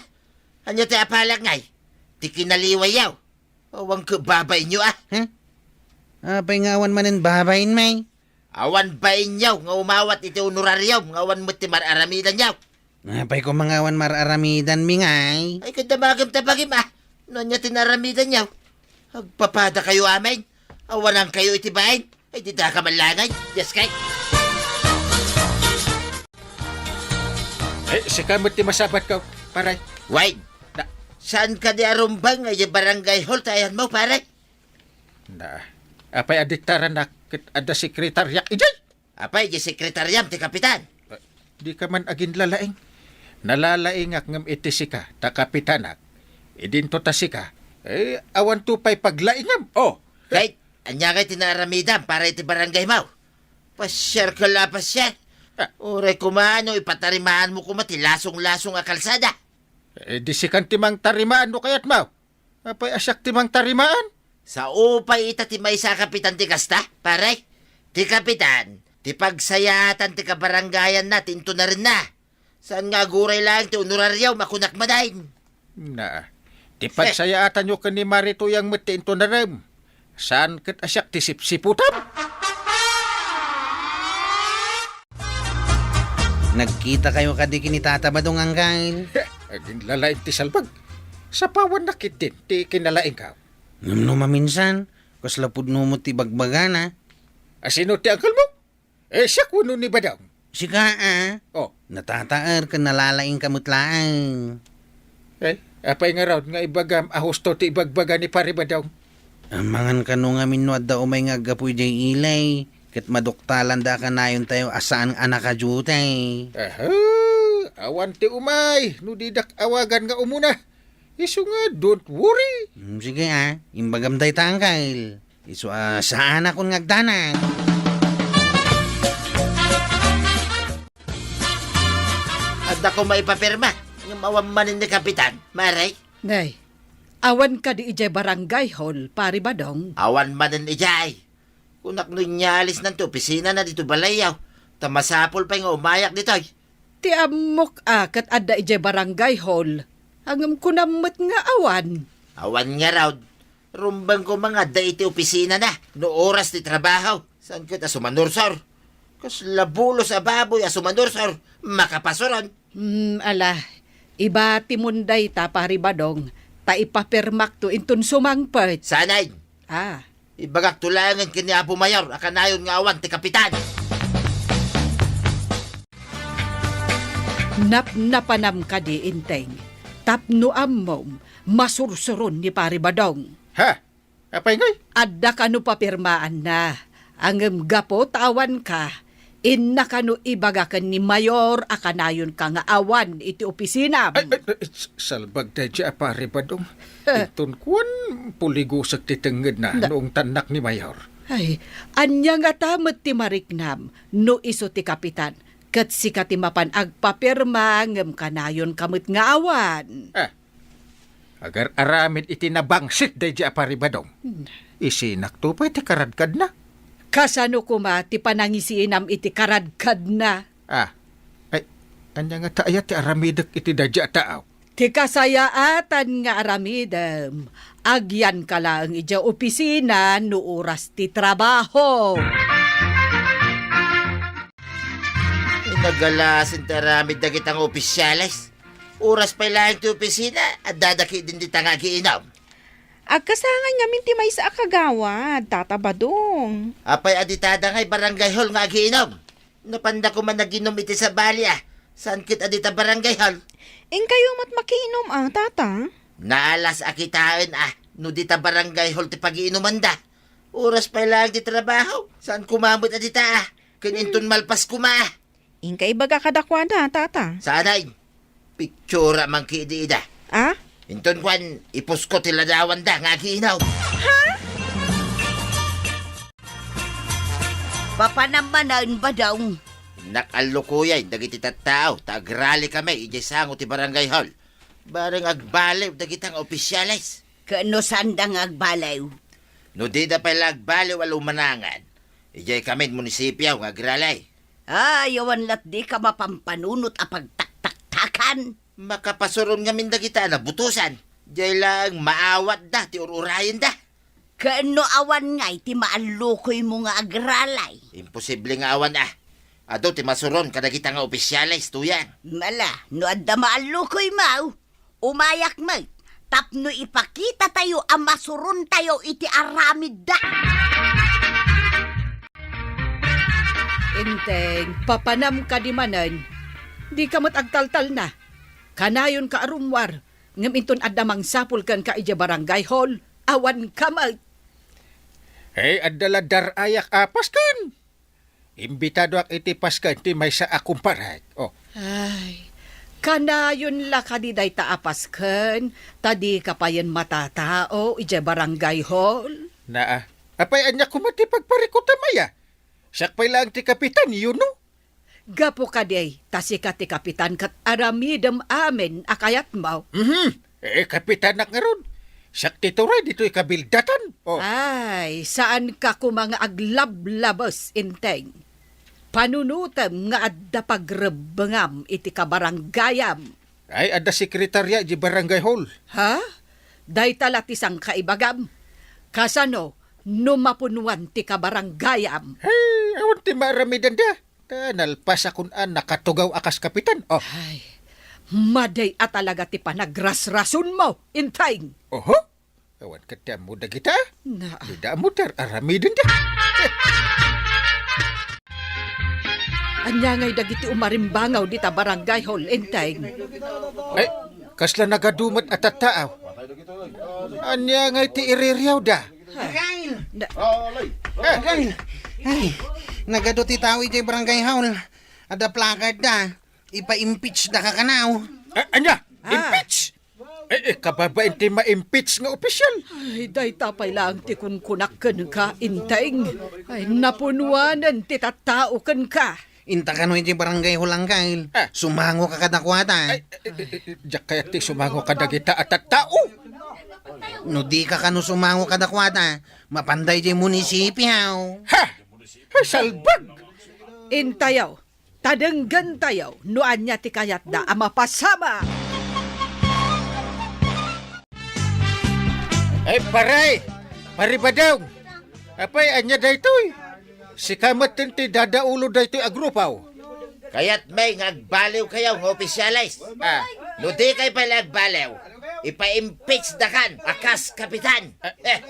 Ania ti apalak ngay? Ti kinaliwayyo. Awan ket babainyo, a. He? Apay nga awan manen babainmi? Awan bainyo nga umawat iti honorarium nga awan met ti mar-aramidanyo. Apay koma nga awan mar-aramidanmi ngay? Ay, ket damagem ta bagim, a. No ania ti naaramidanyo? Agpapadakayo amin. Awanankayo iti bain. Ay, dida ka man laeng. Dios kay. Eh, sika met ti masabatko, pare. Wayne, na, saan kadi a rumbeng idiay barangay hall ti ayanmo, pare? Na, apay a diktarannak ket adda sekretariak idiay? Apay, di sekretariam ti kapitan? Eh, dika man aginlalaing. Nalalaingak ngem iti sika, ta kapitanak. Idinto ta sika, eh, awanto pay paglaingam. Oh. Kay, ania ngay ti naaramidam para iti barangaymo? Pasiarka la a pasiar. Ah. Uray koma no ipatarimaanmo koma ti lasonglasong a kalsada. Eh, di sikan ti mangtarimaan no kayatmo. Apay a siak ti mangtarimaan? Sao pay ita ti maysa a kapitan ti kasta, pare? Ti kapitan, ti pagsayaatan ti kabarangayanna ti intonarenna. Saan nga aguray laeng ti honorarium a kunak manen. Na, ti pagsayaatanyo ken ni Mari Tuyang met ti intonarem. Saan ket a siak ti sipsiputam? Nagkitakayo kadi ken ni Tata Badong, Anggail? He, aginlalaing ti salbag. Sapawannak ketdin ti kinalaingko. Ngem no maminsan, kasla pudno met ti bagbagana. A, sino ti angkelmo? Eh, siak wenno ni Badong? Sika, a. Oh. Natataer ken nalalaingka met laeng. Eh, apay ngarud nga ibagam a husto ti ibagbaga ni Pari Badong? Amangan kano ngamin no adda umay nga aggapu idiay ili, ket maduktalanda a kanayontayo a saan a nakadiutay. Aha, awan ti umay no didak awagan nga umuna. Isu nga, don't worry. Hmm, sige, a. Imbagam dayta, Anggail. Isu a saanakon nga agdanag. Adda koma ipapirma, ngem awan manen ni Kapitan, Mare. Nay, awan kadi idiay barangay hall, Pari Badong? Awan manen idiay. Kunak no inyalisnan ti opisinana ditoy balayyo. Ta masapul pay nga umayak ditoy. Ti ammok a ket adda idiay barangay hall. Ngem kunam met nga awan. Awan ngarud. Rumbeng koma nga adda iti opisinana no oras ti trabaho. Saan ket a sumanursor? Kasla bulos a baboy a sumanursor. Makapasuron. Hmm, ala. Ibatimon dayta, Pari Badong, ta ipapirmakto inton sumangpet. Sanay. Ah. Ibagakto laengen ken ni Apo Mayor a kanayon nga awan ti kapitan. Napnapanam kadi, Enteng? Tapno ammom, masursuron ni Pari Badong. Ha? Apay ngay? Adda kano papirmaanna. Ngem gapu ta awanka, inna kano ibaga ken ni Mayor a kanayonka nga awan iti opisinam? Ay, ay, ay, s-, salbag daydi a Pari Badong. Inton kuan, puligusek ti tengngedna no ungtannak ni Mayor. Ay, ania ngata met ti mariknam no isu ti kapitan, ket sika ti mapan agpapirma ngem kanayonka met nga awan? Ah, agar-aramid iti nabangsit daydi a Pari Badong. Hmm. Isinakto pay ti karadkadna. Kasano koma ti panangisinam iti karadkadna? Ah, ay, ania ngata aya ti aramidek iti daydi a tao? Ti kasayaatan nga aramidem, agyanka laeng idiay opisina no oras ti trabaho. Ay, nagalasin ti aramid dagita nga opisyales. Oras pay laeng ti opisina, addada ketdin dita nga agiinom. Agkasangay ngamin ti maysa a kagawad, Tata Badong. Apay a ditada ngay barangay hall nga agiinom? Napanda koma naginom iti sabali a saan ket a dita barangay hall. Inkayo met makiinom a, Tata? Naalas a kitaen a no dita barangay hall ti pagiinumanda. Oras pay laeng ti trabaho, saan koma met a dita a. Ken inton malpas koma a. Inka ibaga kadakuada, Tata. Sanay. Pitsura man ketdi ida. Ah? Inton kuan, ipusko ti ladawanda nga agiinom. Ha? Papanam manen, Badong. Innak allukoyen dagiti tattao ta agrali kami idiay sango ti barangay hall. Bareng agbaliw dagita nga opisyales. Ket no saanda nga agbaliw? No dida pay la agbaliw a lumanangan, idiay kamin munisipio nga agrali. Ay, awan lat dika mapampanunot a pagtaktaktakan. Makapasuron ngamin dagita a nabutosan. Diay laeng maawatda ti ur-urayenda. Ken no awan ngay ti maallukoymo nga agralay? Imposible nga awan a. Adu ti masuron kadagita nga opisyales, Tuyang. Mala, no adda maallukoymo, umayak met tapno ipakitatayo a masurontayo iti aramidda. Enteng, papanam kadi manen. Dika met agtaltalna. Kanayonka a rummuar, ngem inton adda mangsapul kenka idiay barangay hall, awanka met. Hey, adda la dar-ayak a pasken. Imbitadoak iti pasken ti maysa a kumparek. Oh. Ay, kanayon la kadi dayta a pasken, ta dika payen matatao idiay barangay hall? Naa. Apay, ania koma ti pagparikutam aya? Siak pay laeng ti kapitan, you know? Gapu kadi, ta sika ti kapitan ket aramidem amin a kayatmo. Mhm. Eh, kapitanak ngarud. Siak ti turay ditoy kabildatan. Oh. Ay, saanka koma nga aglablabes, Enteng. Panunotem nga adda pagrebbengam iti kabaranggayam. Ay, adda sekretaria idiay barangay hall. Ha? Dayta la ti sangkaibagam. Kasano no mapunuan ti kabaranggayam? Ay, awan ti maaramidenda. Ta nalpasakon a nakatugaw a kas kapitan. Oh. Ay, madi a talaga ti panagrasrasonmo, Enteng. Oho. Awan ket ti ammo dagita. Na. Dida ammo ti ar-aramidenda. Ania ngay dagiti umarimbangaw dita barangay hall, Enteng? Ay, kasla nagadu met a tattao. Ania ngay ti iririawda? Again! Na- Again! Ay, nagadu ti tao idiay barangay hall. Adda placard da. Ipa-impeach da kakanaw. A-, ania? Ah. Impeach? Eh, eh, kababain ti ma-impeach nga opisyal. Ay, dayta pay laeng ti kunkunak kenka, Enteng. Ay, napunuanen ti tattao kenka. Inta kano iti barangay hall, Anggail. Ah. Sumangoka kadakuada. Ay, eh, eh, eh, diak kayat ti sumango kadagita a tattao. No dika kano sumango kadakuada, mapanda iti munisipyo. Ha? Ay, salbag! Intayo, ta denggentayo no ania ti kayatda a mapasamak. Ay, pare! Pare Badong! Apay, ania daytoy? Sika met ti dadaulo daytoy a grupo. Kayatmi nga agbaliwkayo nga opisyales. Ah. No dikay pay la agbaliw, ipa-impeach dakan a kas kapitan. Ah, eh.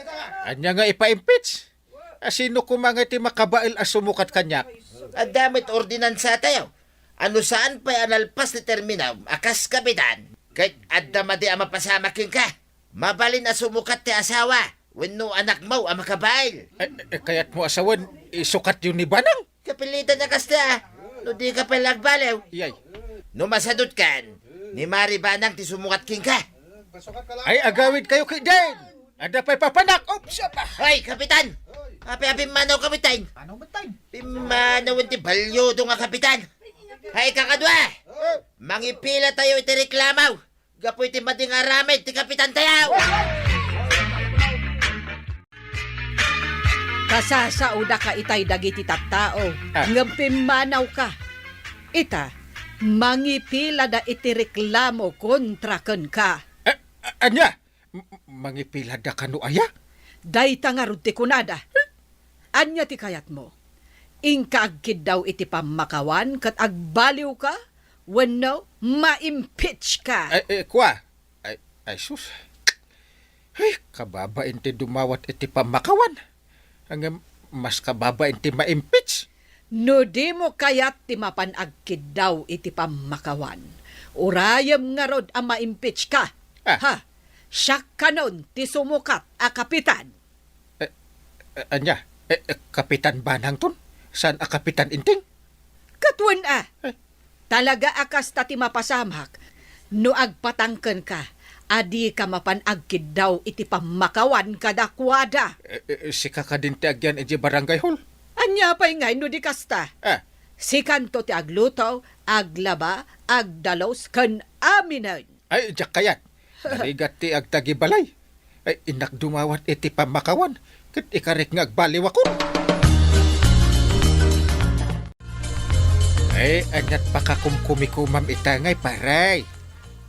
Ania nga ipa-impeach? A, sino koma nga ti makabael a sumukat kaniak? Adda met ordinansatayo a no saan pay a nalpas ti terminam a kas kapitan, ket adda madi a mapasamak kenka. Mabalin a sumukat ti asawa wenno anakmo a makabael. Eh, eh, kayatmo a sawen, isukatyo ni Banang? Kapilitan a kasta, no dika pay la agbaliw. Yay. No masadutkan, ni Mari Banang ti sumukat kenka. Ay, agawidkayo ketdin! Adda pay papanak! Oops, apa! Hoy, Kapitan! Apay a pimmanaw, Kapitan? Ano, Kapitan? Pimmanawen ti baliwdong a Kapitan! Hay, kakadua! Mangipilatayo iti reklamo gapu iti madi nga aramid ti Kapitantayo! Kasasaodaka itay dagiti tattao, ah, ngem pimmanawka. Ita, mangipilada iti reklamo kontra kenka. Eh, a-, ania? M-, mangipilada kano aya? Dayta ngarud ti kunada. Ania ti kayatmo? Inka agkiddaw iti pammakawan ket agbaliwka wenno ma-impeach ka? Ay, eh, kua. Ay, ay, sus. Ay, kababain ti dumawat iti pammakawan. Ngem mas kababain ti ma-impeach. No dimo kayat ti mapan agkiddaw iti pammakawan, urayem ngarud a ma-impeach ka. Ah. Ha? Siak kanon ti sumukat a kapitan. Eh, eh, ania? Eh, eh, Kapitan Banangton? Saan a Kapitan Inting? Ket wen a. Eh. Talaga a kasta ti mapasamak no agpatangkenka a dika mapan agkiddaw iti pammakawan kadakuada. Eh, eh, sika kadin ti agyan idiay barangay hall? Ania pay ngay no di kasta? Ah. Sikanto ti agluto, aglaba, agdalus, ken aminen. Ay, diak kayat. Narigat ti agtagibalay. Ay, innak dumawat iti pammakawan, ket ikarik nga agbaliwakon. Ay, aniat pakakumkumikumam ita ngay, pare?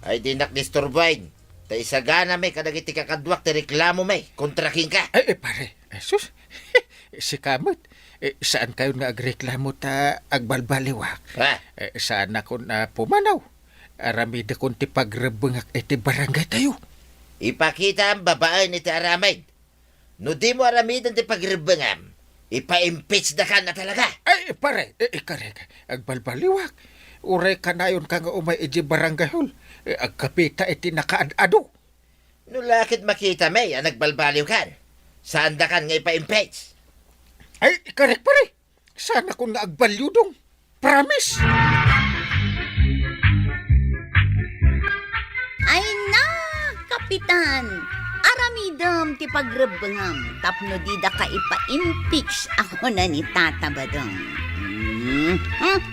Ay, dinak disturboen. Ta isaganami kadagiti kakaduak ti reklamomi kontra kenka. Ay, eh, pare. Ay, sus. Sika met. Eh, saankayon nga agreklamo ta agbalbaliwak? Ah. Eh, saanakon a pumanaw. Aramidekon ti pagrebbengak iti barangaytayo. Ipakitam babaen iti aramid. No dimo aramiden ti pagrebbengam, ipa-impeach dakan a talaga. Ay, pare, eh, ikarek, agbalbaliwak. Uray kanayonka nga umay idiay barangay hall, eh, agkapita iti nakaad-ado. No la ket makitami a nagbalbaliwkan, saandakan nga ipa-impeach. Ay, ikarek, pare. Saanakon nga agballiwdong. Promise! Ay na, Kapitan! Aramidem ti pagrebbengam tapno didaka ipa-impeach a kuna ni Tata Badong. Hmm? Hmm?